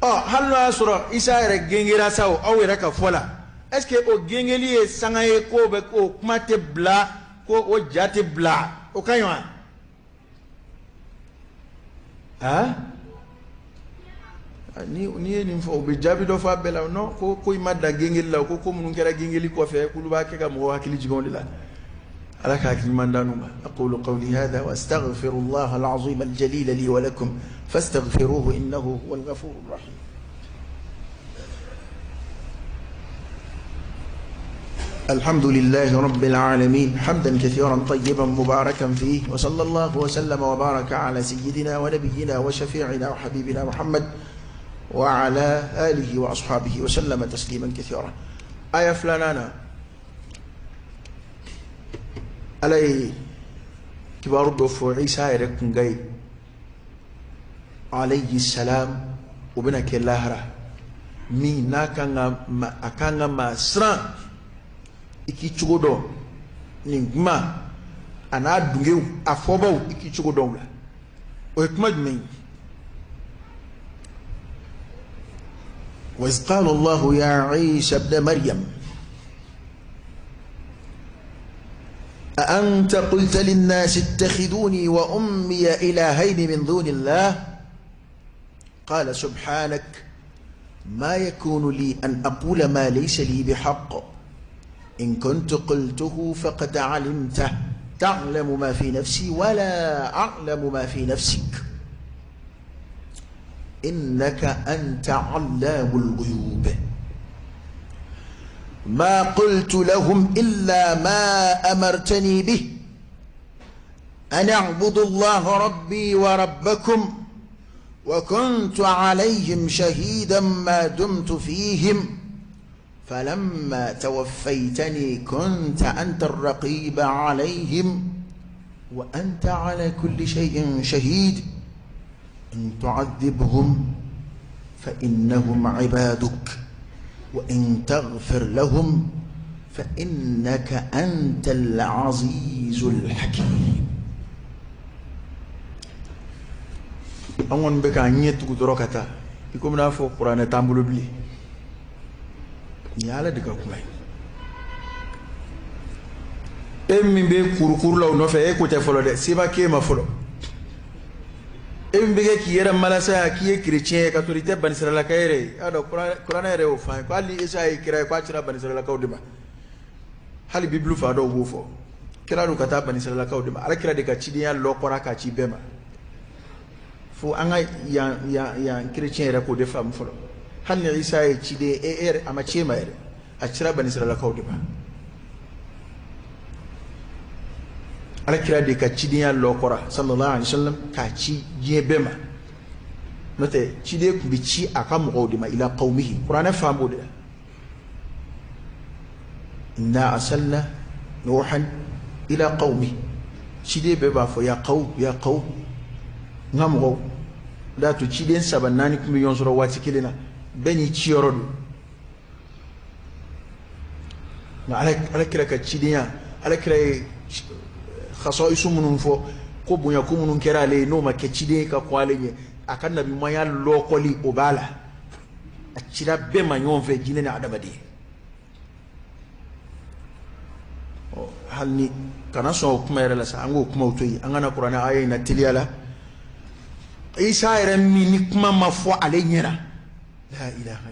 Hali n'o y'a sɔrɔ Isa yɛrɛ gengera sa o, aw yɛrɛ ka fɔ la, est ce que o gengeli ye sanga ye k'o bɛ k'o kuma tɛ bila, ko o ja tɛ bila, o ka ɲi wa? N'i ye nin fɔ, u bɛ jaabi dɔ fɔ a bɛɛ la. Non, ko i ma dan gengeli la, ko minnu kɛra gengeli kɔfɛ, k'olu b'a kɛ ka mɔgɔw hakili jigin o de la. Ala ka hakili ɲuman d'an ma. Aqulu qawli hadha wa astaghfirullaha al-azim al-jalil li wa lakum fastaghfiruhu innahu huwal ghafurur rahim. الحمد لله رب العالمين حمدا كثيرا طيبا مباركا فيه، وصلى الله وسلم وبارك على سيدنا ونبينا وشفيعنا وحبيبنا محمد وعلى آله وأصحابه وسلم تسليما كثيرا. Aya filanan na, Ala ye kibaru dɔ fɔ Isa yɛrɛ kunkan ye alayhi salam, o bɛna kɛ lahara min n'a kan ka a kan ka maa siran, i k'i cogo dɔn nin kuma a n'a dungew a fɔbaw, i k'i cogo dɔn o la. O ye kuma jumɛn ye? وإذ قال الله يا عيسى ابن مريم أأنت قلت للناس اتخذوني وأمي إلهين من دون الله قال سبحانك ما يكون لي أن أقول ما ليس لي بحق إن كنت قلته فقد علمته تعلم ما في نفسي ولا أعلم ما في نفسك إنك أنت علام الغيوب ما قلت لهم إلا ما أمرتني به أن اعبدوا الله ربي وربكم وكنت عليهم شهيدا ما دمت فيهم فلما توفيتني كنت أنت الرقيب عليهم وأنت على كل شيء شهيد إن تعذبهم فإنهم عبادك وإن تغفر لهم فإنك أنت العزيز الحكيم. An kɔni bɛ k'an ɲɛ tugu dɔrɔn ka taa i komi n'a fɔ kuranɛ t'an bolo bilen. Nin ye Ala de ka kuma ye. E min bɛ kurukuru la o nɔfɛ, e ko tɛ fɔlɔ dɛ, se ma k'e ma fɔlɔ. E min bɛ kɛ k'i yɛrɛ malasa yan k'i ye kerecɛn ye ka sɔrɔ i tɛ banisiralaka yɛrɛ ye, i y'a dɔn kuranɛ yɛrɛ y'o fɔ an ye ko hali ni Isa ye kira ye, k'a cira banisiralakaw de ma. Hali Bibulu fa dɔw b'o fɔ, kira don ka taa banisiralakaw de ma. Ala kira de ka cidenya lɔkɔra k'a ci bɛɛ ma. Fo an ka yan yan yan kerecɛn yɛrɛ k'o de faamu fɔlɔ. Hali ni Isa ye ciden ye, e yɛrɛ a ma ci e ma yɛrɛ, a cira banisiralakaw de ma. Ala kira de ka cidenya lɔkɔra sallallahu alaihi wasallam k'a ci diɲɛ bɛɛ ma. N'o tɛ ciden tun bɛ ci a ka mɔgɔw de ma, ila qawmihi. Kuranɛ fan b'o de la. Inna arsalna nuhan ila qawmihi. Ciden bɛɛ b'a fɔ ya qawm ya qawm, n ka mɔgɔw. O de y'a to ciden 3 4 tun bɛ ɲɔgɔn sɔrɔ waati kelen na, bɛɛ n'i ciyɔrɔ don. Nka ala kira ka cidenya, ala kira ye khasaisu minnu fɔ, ko bonya ko minnu kɛra ale ye n'o ma kɛ ciden ka kɔn ale ɲɛ, a ka nabiɲumanya lɔkɔli o b'a la. A cira bɛɛ ma ɲɔgɔn fɛ, jinɛ ni adamaden. Ɔ hali ni kana sɔn o kuma yɛrɛ la sa, an k'o kumaw to yen, an kana kuranɛ aya in na teliya la. Isa yɛrɛ min ni kuma ma fɔ ale ɲɛna, la ilaha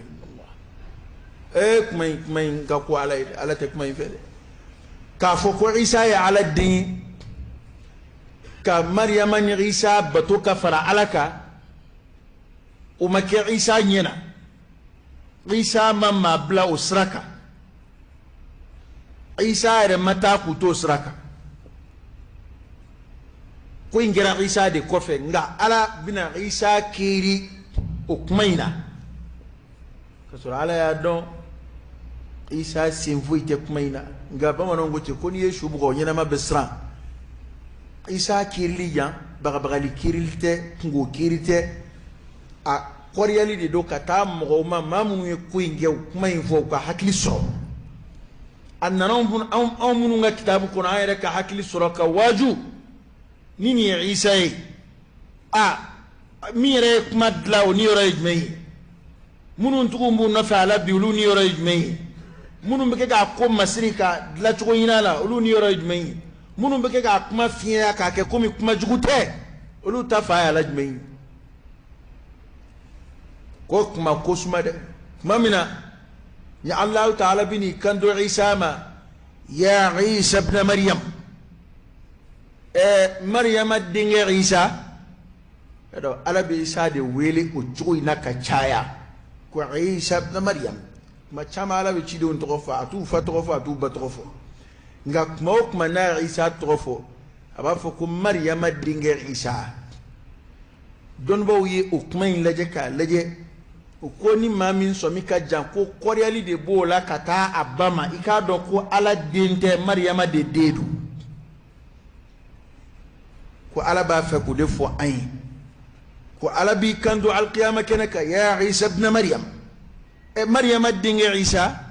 illallah. Kuma in ka ko ala ye, ala tɛ kuma in fɛ dɛ. K'a fɔ ko Isa ye ala den ye, ka Mariyama ni Isa bato ka fara ala kan, o ma kɛ Isa ɲɛna. Isa ma maa bila o sira kan. Isa yɛrɛ ma taa k'u to o sira kan. Ko in kɛra Isa de kɔfɛ, nka ala bɛna Isa kiiri o kuma in na. Ka sɔrɔ ala y'a dɔn Isa sen foyi tɛ kuma in na. Nka bamananw ko ten ko n'i ye su bugɔ ɲɛnama bɛ siran. Isa kiirili yan, bagabagali kiirili tɛ, kungo kiiri tɛ, a kɔriyali de don ka taa mɔgɔw ma, maa minnu ye ko in kɛ, u kuma in fɔ, u ka hakili sɔrɔ. A nana anw minnu ka kitabu kɔnɔ, an yɛrɛ ka hakili sɔrɔ ka waaju ni nin ye Isa ye. A min yɛrɛ ye kuma dilan, o niyɔrɔ ye jumɛn ye? Minnu tugu b'u nɔfɛ a la bi, olu niyɔrɔ ye jumɛn ye? Minnu bɛ kɛ k'a ko masiri ka dilancogo ɲini a la, olu niyɔrɔ ye jumɛn ye? Minnu bɛ kɛ k'a kuma fiɲɛya k'a kɛ komi kuma jugu tɛ, olu ta fa y'a la jumɛn ye? Ko kuma ko suma dɛ. Tuma min na ni Alahu taala bɛ n'i kanto Isa ma, ya Isa ibn Maryam, Mariyama denkɛ Isa, ala bɛ Isa de wele o cogo in na ka caya, ko Isa ibn Maryam. Tuma caman ala bɛ cidenw tɔgɔ fɔ, a t'u fa tɔgɔ fɔ, a t'u ba tɔgɔ fɔ. Nka tuma o tuma n'a ye Isa tɔgɔ fɔ, a b'a fɔ ko Mariyama denkɛ Isa. Dɔnnibaaw ye o kuma in lajɛ k'a lajɛ. O ko ni maa min sɔmi ka jan ko kɔrɔyali de b'o la ka taa a ba ma, i k'a dɔn ko Ala den tɛ, Mariyama de den don. Ko Ala b'a fɛ k'o de fɔ an ye, ko Ala b'i kanto alikiyama kɛnɛ kan, ya Isa ibn Mariyam, ɛ Mariyama denkɛ Isa,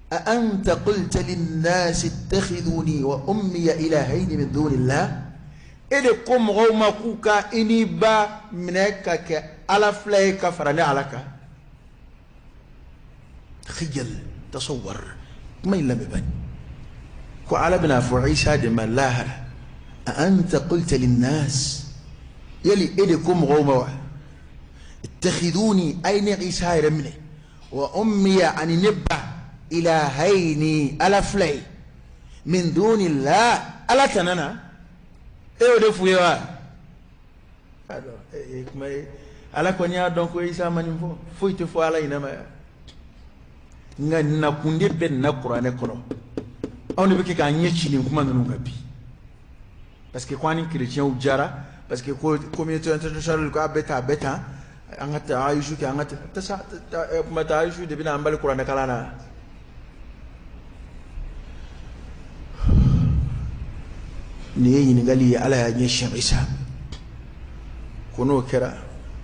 a anta qulta linnasi ittakhiduni wa ummiya ilahayni min dunillah, e de ko mɔgɔw ma k'u ka i n'i ba minɛ ka kɛ Ala fila ye ka fara ne Ala kan. Takhayal, tasawwar, kuma in lamɛn bani. Ko Ala bɛna fɔ Isa de ma lahara, a anta qulta linnas, yali e de ko mɔgɔw ma wa, ittakhiduni, a ye ne Isa yɛrɛ minɛ, wa ummiya ani ne ba, ilahayni, Ala fila ye, min dunillah, Ala tana na. E y'o de f'u ye wa? Kuma ye Ala kɔni y'a dɔn ko Isa ma nin fɔ, foyi tɛ fɔ Ala ɲinɛ ma yan. Nka nakun de bɛ nin na kuranɛ kɔnɔ. Anw de bɛ kɛ k'an ɲɛ ci nin kuma ninnu kan bi, parce que ko an ni chrétiens jara, parce que ko communauté internationale ko a bɛ tan a bɛ tan, an ka taa ayusu kɛ, an ka taa kuma taa ayusu de bɛna an bali kuranɛ kalan na. Nin ye ɲininkali ye Ala y'a ɲɛsin Isa, ko n'o kɛra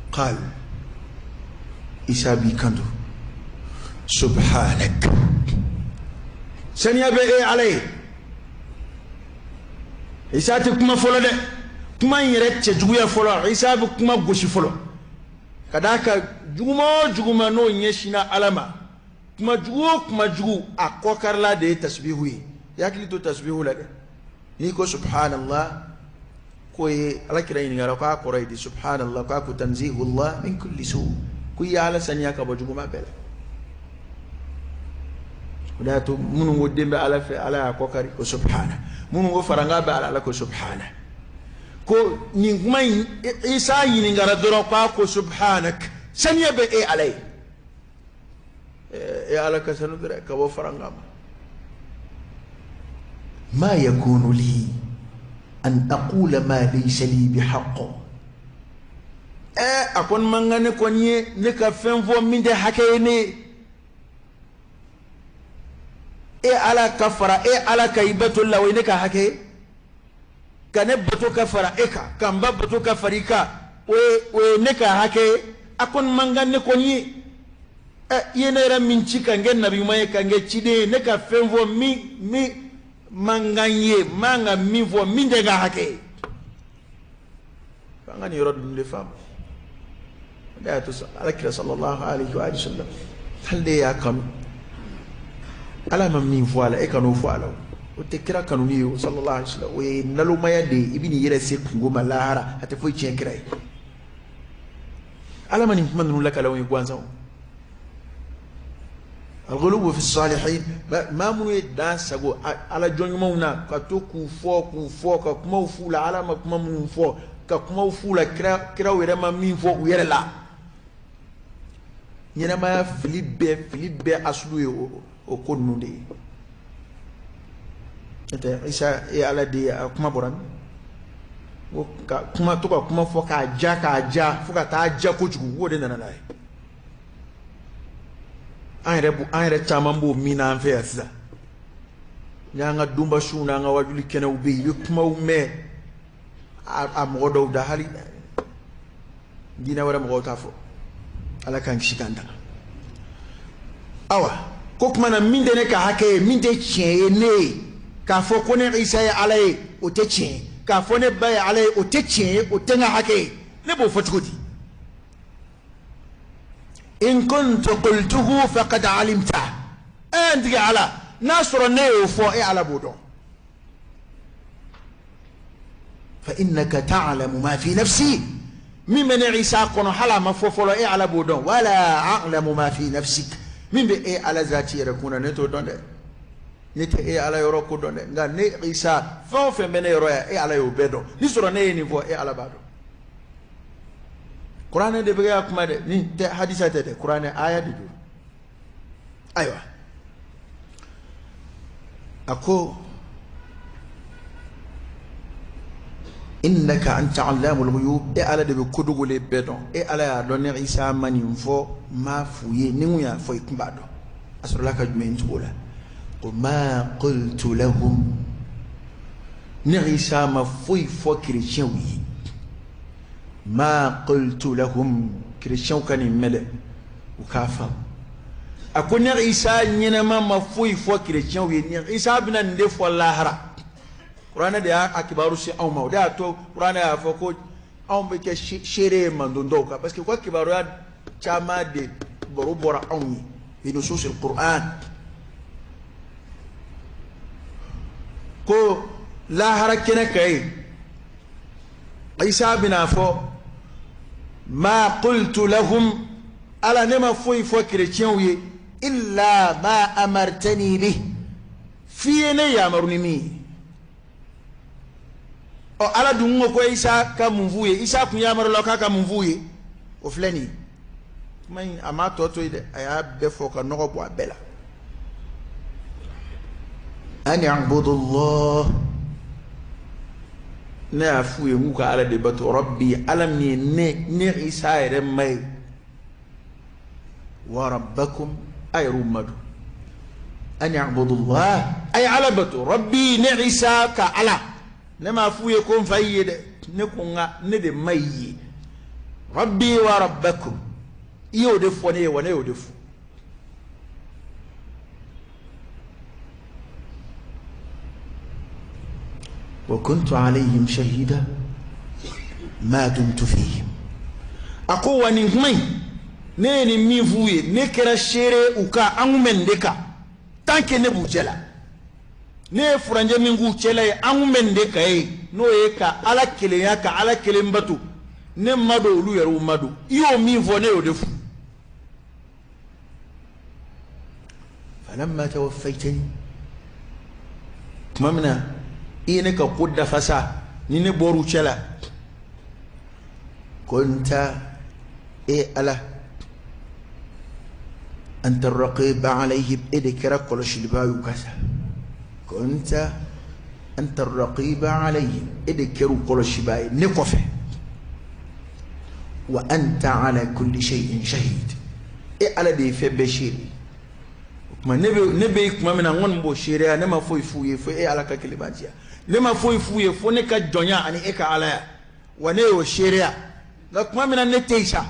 qal, Isa b'i kanto subhanak, saniya bɛ e Ala ye. Isa tɛ kuma fɔlɔ dɛ, kuma in yɛrɛ cɛjuguya fɔlɔ, Isa bɛ kuma gosi fɔlɔ, ka d'a kan juguma o juguma n'o ɲɛsinna Ala ma, kuma jugu o kuma jugu a kɔkarila de ye tasbihu ye. I hakili to tasbihu la dɛ. N'i ko subhanallah, k'o ye Ala kira ɲininkara k'a kɔrɔ ye di, subhanallah, k'a ko tanzihullah min kulli su, ko i ye Ala saniya ka bɔ juguma bɛɛ la. O de y'a to minnu ko den bɛ Ala fɛ, Ala y'a kɔkari ko subhana, minnu ko faranga bɛ Ala, Ala ko subhana. Ko nin kuma in Isa ɲininkara dɔrɔn k'a ko subhanak, saniya bɛ e Ala ye. E Ala ka sanu dɔrɔn ka bɔ faranga ma. Ma yakunu li an aqula ma laysa li bihaqq, a kɔni man kan ne kɔni ye ne ka fɛn fɔ min tɛ hakɛ ye ne ye. E Ala ka fara e Ala ka i bato la, o ye ne ka hakɛ ye. Ka ne bato ka fara e kan, ka n ba bato ka fara i kan, o ye ne ka hakɛ ye. A kɔni man kan ne kɔni ye. I ye ne yɛrɛ min ci ka n kɛ nabi ɲuman ye, ka n kɛ ciden ye, ne ka fɛn fɔ min man kan ye, man ka min fɔ min tɛ n ka hakɛ ye. An ka nin yɔrɔ ninnu de faamu. O de y'a to Ala kira sallallahu alaihi wa sallam, hali ne y'a kanu, Ala ma min fɔ a la, e kan'o fɔ a la. O tɛ kira kanuni ye o sallallahu alaihi wa sallam, o ye nalomaya de ye. I bɛ n'i yɛrɛ se kungo ma lahara, a tɛ foyi tiɲɛ kira ye. Ala ma nin kuma ninnu lakale anw ye gansan. Al-ghuluw fi salihin, maa minnu ye dan sago Ala jɔn ɲumanw na, ka to k'u fɔ ka kumaw f'u la, Ala ma kuma minnu fɔ, ka kumaw f'u la kiraw yɛrɛ ma min fɔ u yɛrɛ la. Ɲɛnamaya fili bɛɛ asulu ye o ko ninnu de ye. N'o tɛ Isa ye Ala de ye, a kuma bɔra min? Ko ka kuma to ka kuma fɔ k'a ja fo ka taa ja kojugu, k'o de nana n'a ye. An yɛrɛ caman b'o min na an fɛ yan sisan. Ni an ka donbasiw n'an ka wajuli kɛnɛw bɛ yen, i bɛ kumaw mɛn a mɔgɔ dɔw da, hali diinɛ wɛrɛ mɔgɔw t'a fɔ. Ala k'an kisi k'an tanga. Awa ko kuma na min tɛ ne ka hakɛ ye, min tɛ tiɲɛ ye ne ye, k'a fɔ ko ne Isa ye Ala ye, o tɛ tiɲɛ ye. K'a fɔ ne ba ye Ala ye, o tɛ tiɲɛ ye, o tɛ n ka hakɛ ye. Ne b'o fɔ cogo di? In kuntu qultuhu faqad alimta. N tigi Ala, n'a sɔrɔ ne y'o fɔ, e Ala b'o dɔn. Fa innaka ta'lamu ma fi nafsi, min bɛ ne Isa kɔnɔ hali a ma fɔ fɔlɔ, e Ala b'o dɔn. Wala a'lamu ma fi nafsik, min bɛ e Ala zati yɛrɛ kun na, ne t'o dɔn dɛ. Ne tɛ e Ala yɔrɔ ko dɔn dɛ, nka ne Isa fɛn o fɛn bɛ ne yɔrɔ yan, e Ala y'o bɛɛ dɔn. Ni sɔrɔ ne ye nin fɔ, e Ala b'a dɔn. Kuranɛ de bɛ kɛ ka kuma dɛ, nin tɛ hadisa tɛ dɛ, kuranɛ aya de don. Ayiwa, a ko Innaka anta allamul ghuyub, e Ala de bɛ ko dogolen bɛɛ dɔn. E Ala y'a dɔn ne Isa ma nin fɔ, n m'a f'u ye, ni n kun y'a fɔ i tun b'a dɔn. A sɔrɔla ka jumɛn tugu o la? Ko ma qultu lahum, ne Isa ma foyi fɔ kerecɛnw ye. Ma qultu lahum, kerecɛnw ka nin mɛn dɛ, u k'a faamu. A ko ne Isa ɲɛnama ma foyi fɔ kerecɛnw ye. Ne Isa bɛna nin de fɔ lahara. Kuranɛ de y'a kibaru se anw ma. O de y'a to kuranɛ y'a fɔ ko anw bɛ kɛ seere ye mantɔn dɔw kan, parce que u ka kibaruya caman de baro bɔra anw ye bi nususil Qur'an. Ko lahara kɛnɛ kan yen, Isa bɛna fɔ ma qultu lahum, Ala ne ma foyi fɔ kerecɛnw ye, illa ma amartani bih, f'i ye ne yamaru ni min ye. Ɔ, Ala dun ko ko Isa ka mun f'u ye? Isa kun yamarula k'a ka mun f'u ye? O filɛ nin ye. Kuma in, a m'a tɔ to yen dɛ, a y'a bɛɛ fɔ ka nɔgɔ bɔ a bɛɛ la. An i'budullah, ne y'a f'u ye n k'u ka Ala de bato, rabbi, Ala min ye ne Isa yɛrɛ ma ye, wa rabbakum, a yɛrɛw ma don. An i'budullah, a ye Ala bato, rabbi, ne Isa ka Ala. Ne m'a f'u ye ko n fa y'i ye dɛ, ne ko n ka ne de ma y'i ye, rabbi wa rabbakum. I y'o de fɔ ne ye wa, ne y'o de fɔ. Wa kuntu alayhim shahida ma dumtu fihim. A ko wa nin kuma in, ne ye nin min f'u ye, ne kɛra seere u kan, an kun bɛ nin de kan tant que ne b'u cɛ la. Ne ye furanjɛ min k'u cɛla ye, an kun bɛ nin de kan ye, n'o ye ka Ala kelenya, ka Ala kelen bato. Ne ma don, olu yɛrɛw ma don. I y'o min fɔ, ne y'o de fɔ. Falamma tawaffaytani, tuma min na i ye ne ka ko dafa sa, ni ne bɔr'u cɛ la, kunta, e Ala, anta raqiba alayhim, e de kɛra kɔlɔsilibaa y'u kan sa. Kunta anta raqiba alayhim, e de kɛra u kɔlɔsibaa ye ne kɔfɛ. Wa anta ala kulli shay'in shahid, e Ala de ye fɛn bɛɛ seere. O tuma ne bɛ tuma min na, n kɔni b'o seereya. Ne ma foyi f'u ye fo e Ala ka kelenbatiya. Ne ma foyi f'u ye fo ne ka jɔnya ani e ka alaya, wa ne y'o seereya. Nka tuma min na ne tɛ yen sa,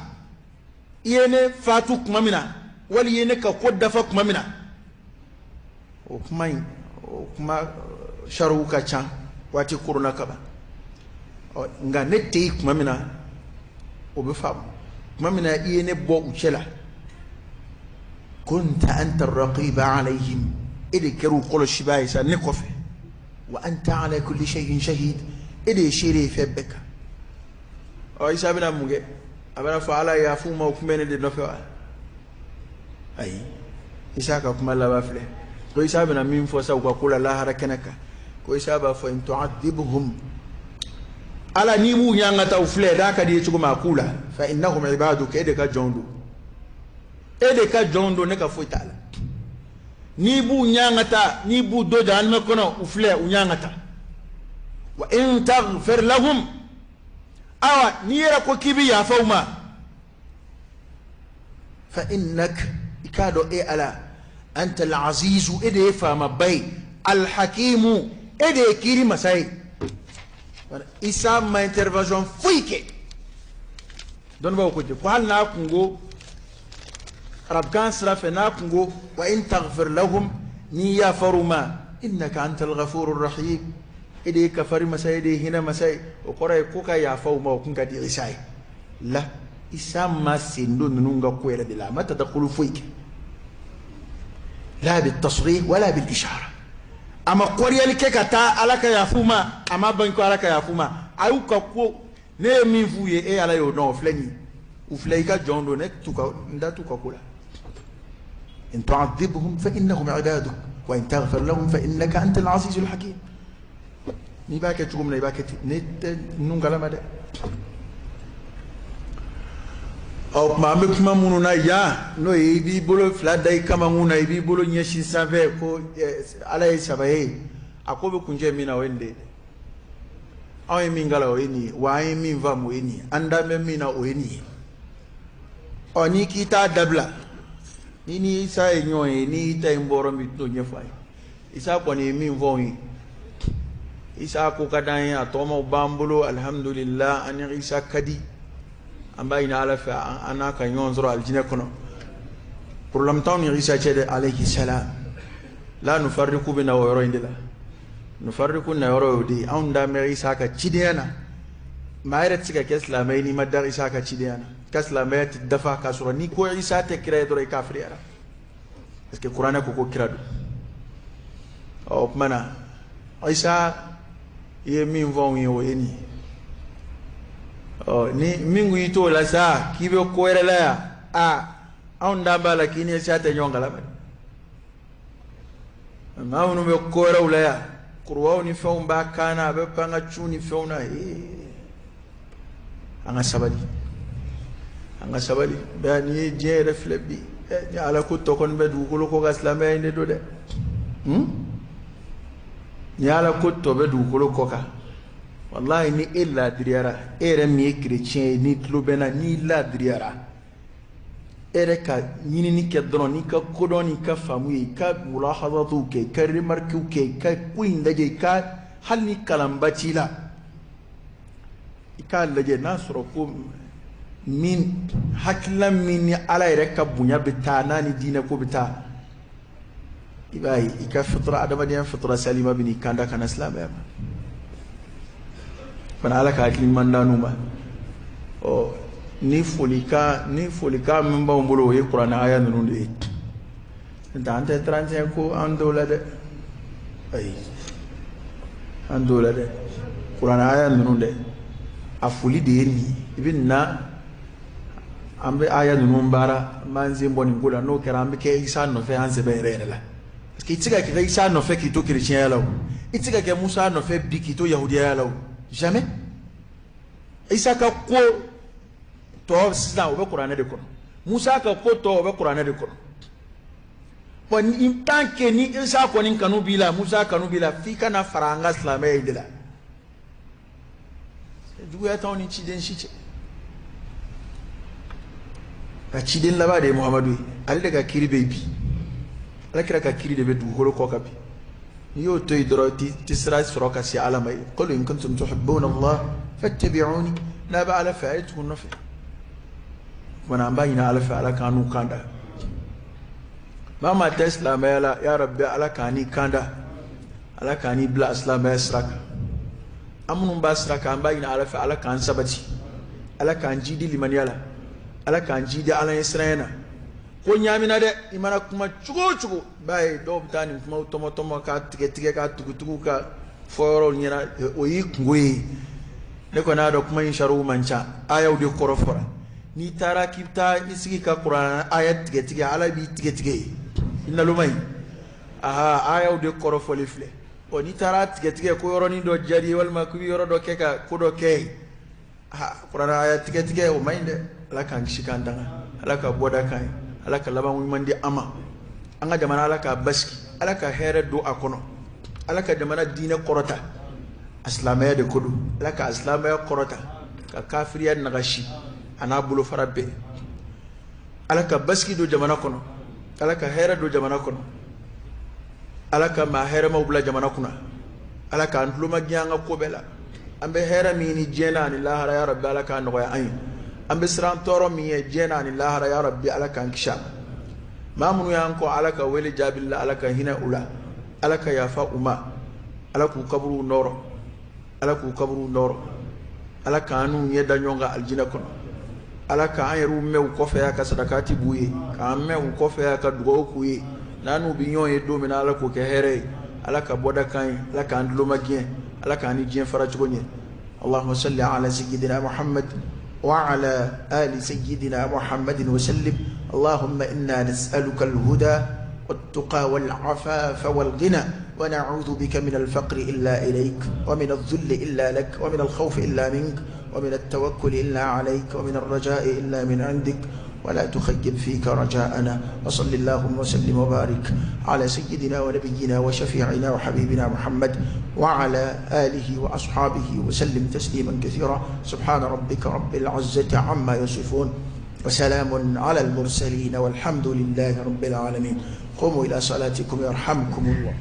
i ye ne fatu tuma min na, wali i ye ne ka ko dafa tuma min na, o kuma in, o kuma sariw ka ca waati korona kaban. Ɔ, nka ne tɛ yen tuma min na, o bɛ faamu. Tuma min na i ye ne bɔ u cɛ la, kunta anta raqiba alayhim, e de kɛra u kɔlɔsibaa ye sa ne kɔfɛ. Wa anta ala kulli shay'in shahid, e de ye seere ye fɛn bɛɛ kan. Ɔ, Isa bɛna mun kɛ? A bɛna fɔ Ala yafa u ma, u kun bɛ ne de nɔfɛ wa? Ayi, Isa ka kuma laban filɛ. Ko Isa bɛna min fɔ sa u ka ko la lahara kɛnɛ kan, ko Isa b'a fɔ in tu'adhibhum, Ala n'i b'u ɲangata, u filɛ n'a ka di i ye cogo min a k'u la, fa innahum ibaduka, e de ka jɔnw don, e de ka jɔnw don, ne ka foyi t'a la. N'i b'u ɲangata, n'i b'u don jahanama kɔnɔ, u filɛ u ɲangata. Wa in taghfir lahum, awa n'i yɛrɛ ko k'i bɛ yafa u ma, fa innak, i k'a dɔn e Ala, anta al-azizu, e de ye faamaba ye, al-hakimu, e de ye kiiri masa ye. Isa ma intervention foyi kɛ. Dɔnnibaaw ko ten ko hali n'a kun ko arabukan sira fɛ, n'a kun ko wa in taghfir lahum, n'i yafar'u ma, innaka anta al-ghafuru rahim, e de ye kafari masa ye, e de ye hinɛ masa ye, o kɔrɔ ye ko ka yafa u ma, o kun ka di Isa ye. La, Isa ma sen don ninnu ka ko yɛrɛ de la, a ma tadakulu foyi kɛ, la bi tasrih wala bil ishara, a ma kɔriyali kɛ ka taa Ala ka yafa u ma, a ma ban ko Ala ka yafa u ma. A y'u ka ko, ne ye min f'u ye, e Ala y'o dɔn, o filɛ nin ye, u filɛ i ka jɔn don, ne t'u ka, n da t'u ka ko la. In tu'adhibhum fa innahum ibaduk wa in taghfir lahum fa innaka anta al-azizul hakim. N'i b'a kɛ cogo min na, i b'a kɛ ten, ne tɛ ninnu kalama dɛ. Ɔ, tuma an bɛ kuma minnu na yan, n'o ye i b'i bolo fila da i kamankun na, i b'i bolo ɲɛsin sanfɛ ko Ala ye saba ye, a ko bɛ kuncɛ min na, o ye nin de ye dɛ. Anw ye min kalan o ye nin ye, wa an ye min faamu o ye nin ye, an dan bɛ min na o ye nin ye. Ɔ n'i k'i t'a dabila, n'i ni Isa ye ɲɔgɔn ye, n'i y'i ta in bɔ yɔrɔ min, i t'o ɲɛfɔ a ye. Isa kɔni ye min fɔ anw ye, Isa ko ka d'an ye, a tɔgɔmaw b'an bolo, alihamudulila, an ni Isa ka di. An b'a ɲini Ala fɛ an n'a ka ɲɔgɔn sɔrɔ alijinɛ kɔnɔ. Problème t'anw ni Isa cɛ dɛ, alayhi salam. La nufariku bɛ na o yɔrɔ in de la. Nufariku na yɔrɔ y'o de ye. Anw dan bɛ Isa ka cidenya na. Maa yɛrɛ tɛ se ka kɛ silamɛ ye n'i ma da Isa ka cidenya na. Ka silamɛya tɛ dafa k'a sɔrɔ n'i ko Isa tɛ kira ye dɔrɔn i kafiriyara. Parce que kuranɛ ko ko kira don. Ɔ o tuma na Isa i ye min fɔ anw ye o ye nin ye. Ɔ ni min ko i t'o la sa k'i bɛ ko wɛrɛ la yan, aa anw dan b'a la k'i ni Isa tɛ ɲɔgɔn kalama. Maa minnu bɛ ko wɛrɛw la yan, kuruwaw ni fɛnw b'a kan na, a bɛ pan ka cun ni fɛnw na, ee an ka sabali, an ka sabali. Bɛɛ n'i ye diɲɛ yɛrɛ filɛ bi, ni Ala ko tɔ kɔni bɛ dugukolo kɔ kan, silamɛya in de don dɛ. Ni Ala ko tɔ bɛ dugukolo kɔ kan, walahi ni e ladiriyara, e yɛrɛ min ye kerecɛn ye, n'i tulo bɛ n na, n'i ladiriyara, e yɛrɛ ka ɲinini kɛ dɔrɔn n'i ka kodɔn n'i ka faamu ye, i ka mulahazatiw kɛ, i ka remarquew kɛ, i ka ko in lajɛ, i ka hali ni kalanba t'i la, i k'a lajɛ n'a sɔrɔ ko min hakilina min ni Ala yɛrɛ ka bonya bɛ taa n'a ni diinɛ ko bɛ taa, i b'a ye i ka fitra, adamadenya fitra salima bɛ n'i kanda ka na silamɛya ma. Fana Ala ka hakili ɲuman d'an n'u ma. Ɔ ni folikan, ni folikan min b'anw bolo o ye kuranɛ aya ninnu de ye. N'o tɛ an tɛ 31 ko an t'o la dɛ, ayi an t'o la dɛ. Kuranɛ aya ninnu dɛ, a foli de ye nin ye. I bɛ na an bɛ aya ninnu baara, an b'an sen bɔ nin ko la. N'o kɛra an bɛ kɛ Isa nɔfɛ an sɛbɛ yɛrɛ yɛrɛ la. Parce que i tɛ se ka kɛ Isa nɔfɛ k'i to kerecɛnya la o, i tɛ se ka kɛ Musa nɔfɛ bi k'i to yahudiyaya la o, jamais. Isa ka ko tɔ sisan o bɛ kuranɛ de kɔnɔ, Musa ka ko tɔ o bɛ kuranɛ de kɔnɔ. Bon ni tant que ni Isa kɔni kanu b'i la, Musa kanu b'i la, f'i ka na fara an ka silamɛya in de la. Juguya t'anw ni ciden si cɛ. Ka ciden laban de ye Muhamadu ye, ale de ka kiri bɛ yen bi, Ala kira ka kiri de bɛ dugukolo kɔ kan bi. N'i y'o to yen dɔrɔn i tɛ sira sɔrɔ ka se Ala ma ye. Qul in kuntum tuhibbuna Allah fattabi'uni, n'a bɛ Ala fɛ a ye tugu n nɔfɛ. O tuma na an b'a ɲini Ala fɛ Ala k'an n'u kan da. Maa maa tɛ silamɛya la, ya Rabbi Ala k'an n'i kan da, Ala k'an n'i bila silamɛya sira kan. An minnu b'a sira kan, an b'a ɲini Ala fɛ Ala k'an sabati, Ala k'an jidi limaniya la, Ala k'an jidi Ala ɲɛ siranya na. Ko ɲaamina dɛ, i mana kuma cogo o cogo, i b'a ye dɔw bɛ taa nin kumaw tɔmɔ tɔmɔ k'a tigɛ tigɛ k'a tugutugu ka fɔ yɔrɔw ɲɛna, o y'i kungo ye. Ne kɔni y'a dɔn kuma in sariw man ca, ayaw de kɔrɔ fɔra. N'i taara k'i bɛ taa i sigi ka kuranɛ aya tigɛ tigɛ, Ala b'i tigɛ tigɛ ye, i naloma ye. Aha, ayaw de kɔrɔ fɔli filɛ. Ɔ n'i taara tigɛ tigɛ ko yɔrɔnin dɔ diyar'i ye, walima k'i bɛ yɔrɔ dɔ kɛ ka ko dɔ kɛ ye, aha, kuranɛ aya tigɛ tigɛ o man ɲi dɛ. Ala k'an kisi k'an tanga, Ala ka bɔda k'an ye, Ala ka laban ɲuman di an ma. An ka jamana Ala k'a basigi, Ala ka hɛrɛ don a kɔnɔ, Ala ka jamana diinɛ kɔrɔta, a silamɛya de ko don, Ala ka silamɛya kɔrɔta, ka kafiriya nagasi a n'a bolofara bɛɛ. Ala ka basigi don jamana kɔnɔ, Ala ka hɛrɛ don jamana kɔnɔ, Ala ka maa hɛrɛmaw bila jamana kunna, Ala k'an tuloma gɛn an ka ko bɛɛ la. An bɛ hɛrɛ min ɲini diɲɛ na ani lahara, ya Rabbi Ala k'a nɔgɔya an ye. An bɛ siran tɔɔrɔ min ye diɲɛ na ani lahara, ya Rabbi Ala k'an kisi a ma. Maa minnu y'an kɔ Ala ka wele jaabili la, Ala ka hinɛ u la, Ala ka yafa u ma, Ala k'u kaburuw nɔɔrɔ, Ala k'u kaburuw nɔɔrɔ, Ala k'an n'u ɲɛ da ɲɔgɔn kan alijinɛ kɔnɔ, Ala k'an yɛrɛw mɛn u kɔfɛ yan ka sadakati b'u ye, k'an mɛn u kɔfɛ yan ka dugawu k'u ye, n'an n'u bɛ ɲɔgɔn ye don min na, Ala k'o kɛ hɛrɛ ye, Ala ka bɔda k'an ye, Ala k'an tuloma gɛn, Ala k'an ni diɲɛ fara cogo ɲɛ. Allahumma salli ala sayyidina Muhammad wa ala ali sayyidina Muhammadin wa sallim. Allahumma inna nas'aluka al-huda wat-tuqa wal-afafa wal-ghina wa na'udhu bika min al-faqri illa ilayk wa min adh-dhulli illa lak wa min al-khawfi illa mink wa min at-tawakkuli illa alayk wa min ar-raja'i illa min 'indik. ولا تخيب فيك رجاءنا. وصل اللهم وسلم وبارك على سيدنا ونبينا وشفيعنا وحبيبنا محمد وعلى آله وأصحابه وسلم تسليما كثيرا. سبحان ربك رب العزة عما يصفون، وسلام على المرسلين، والحمد لله رب العالمين. قوموا إلى صلاتكم يرحمكم الله.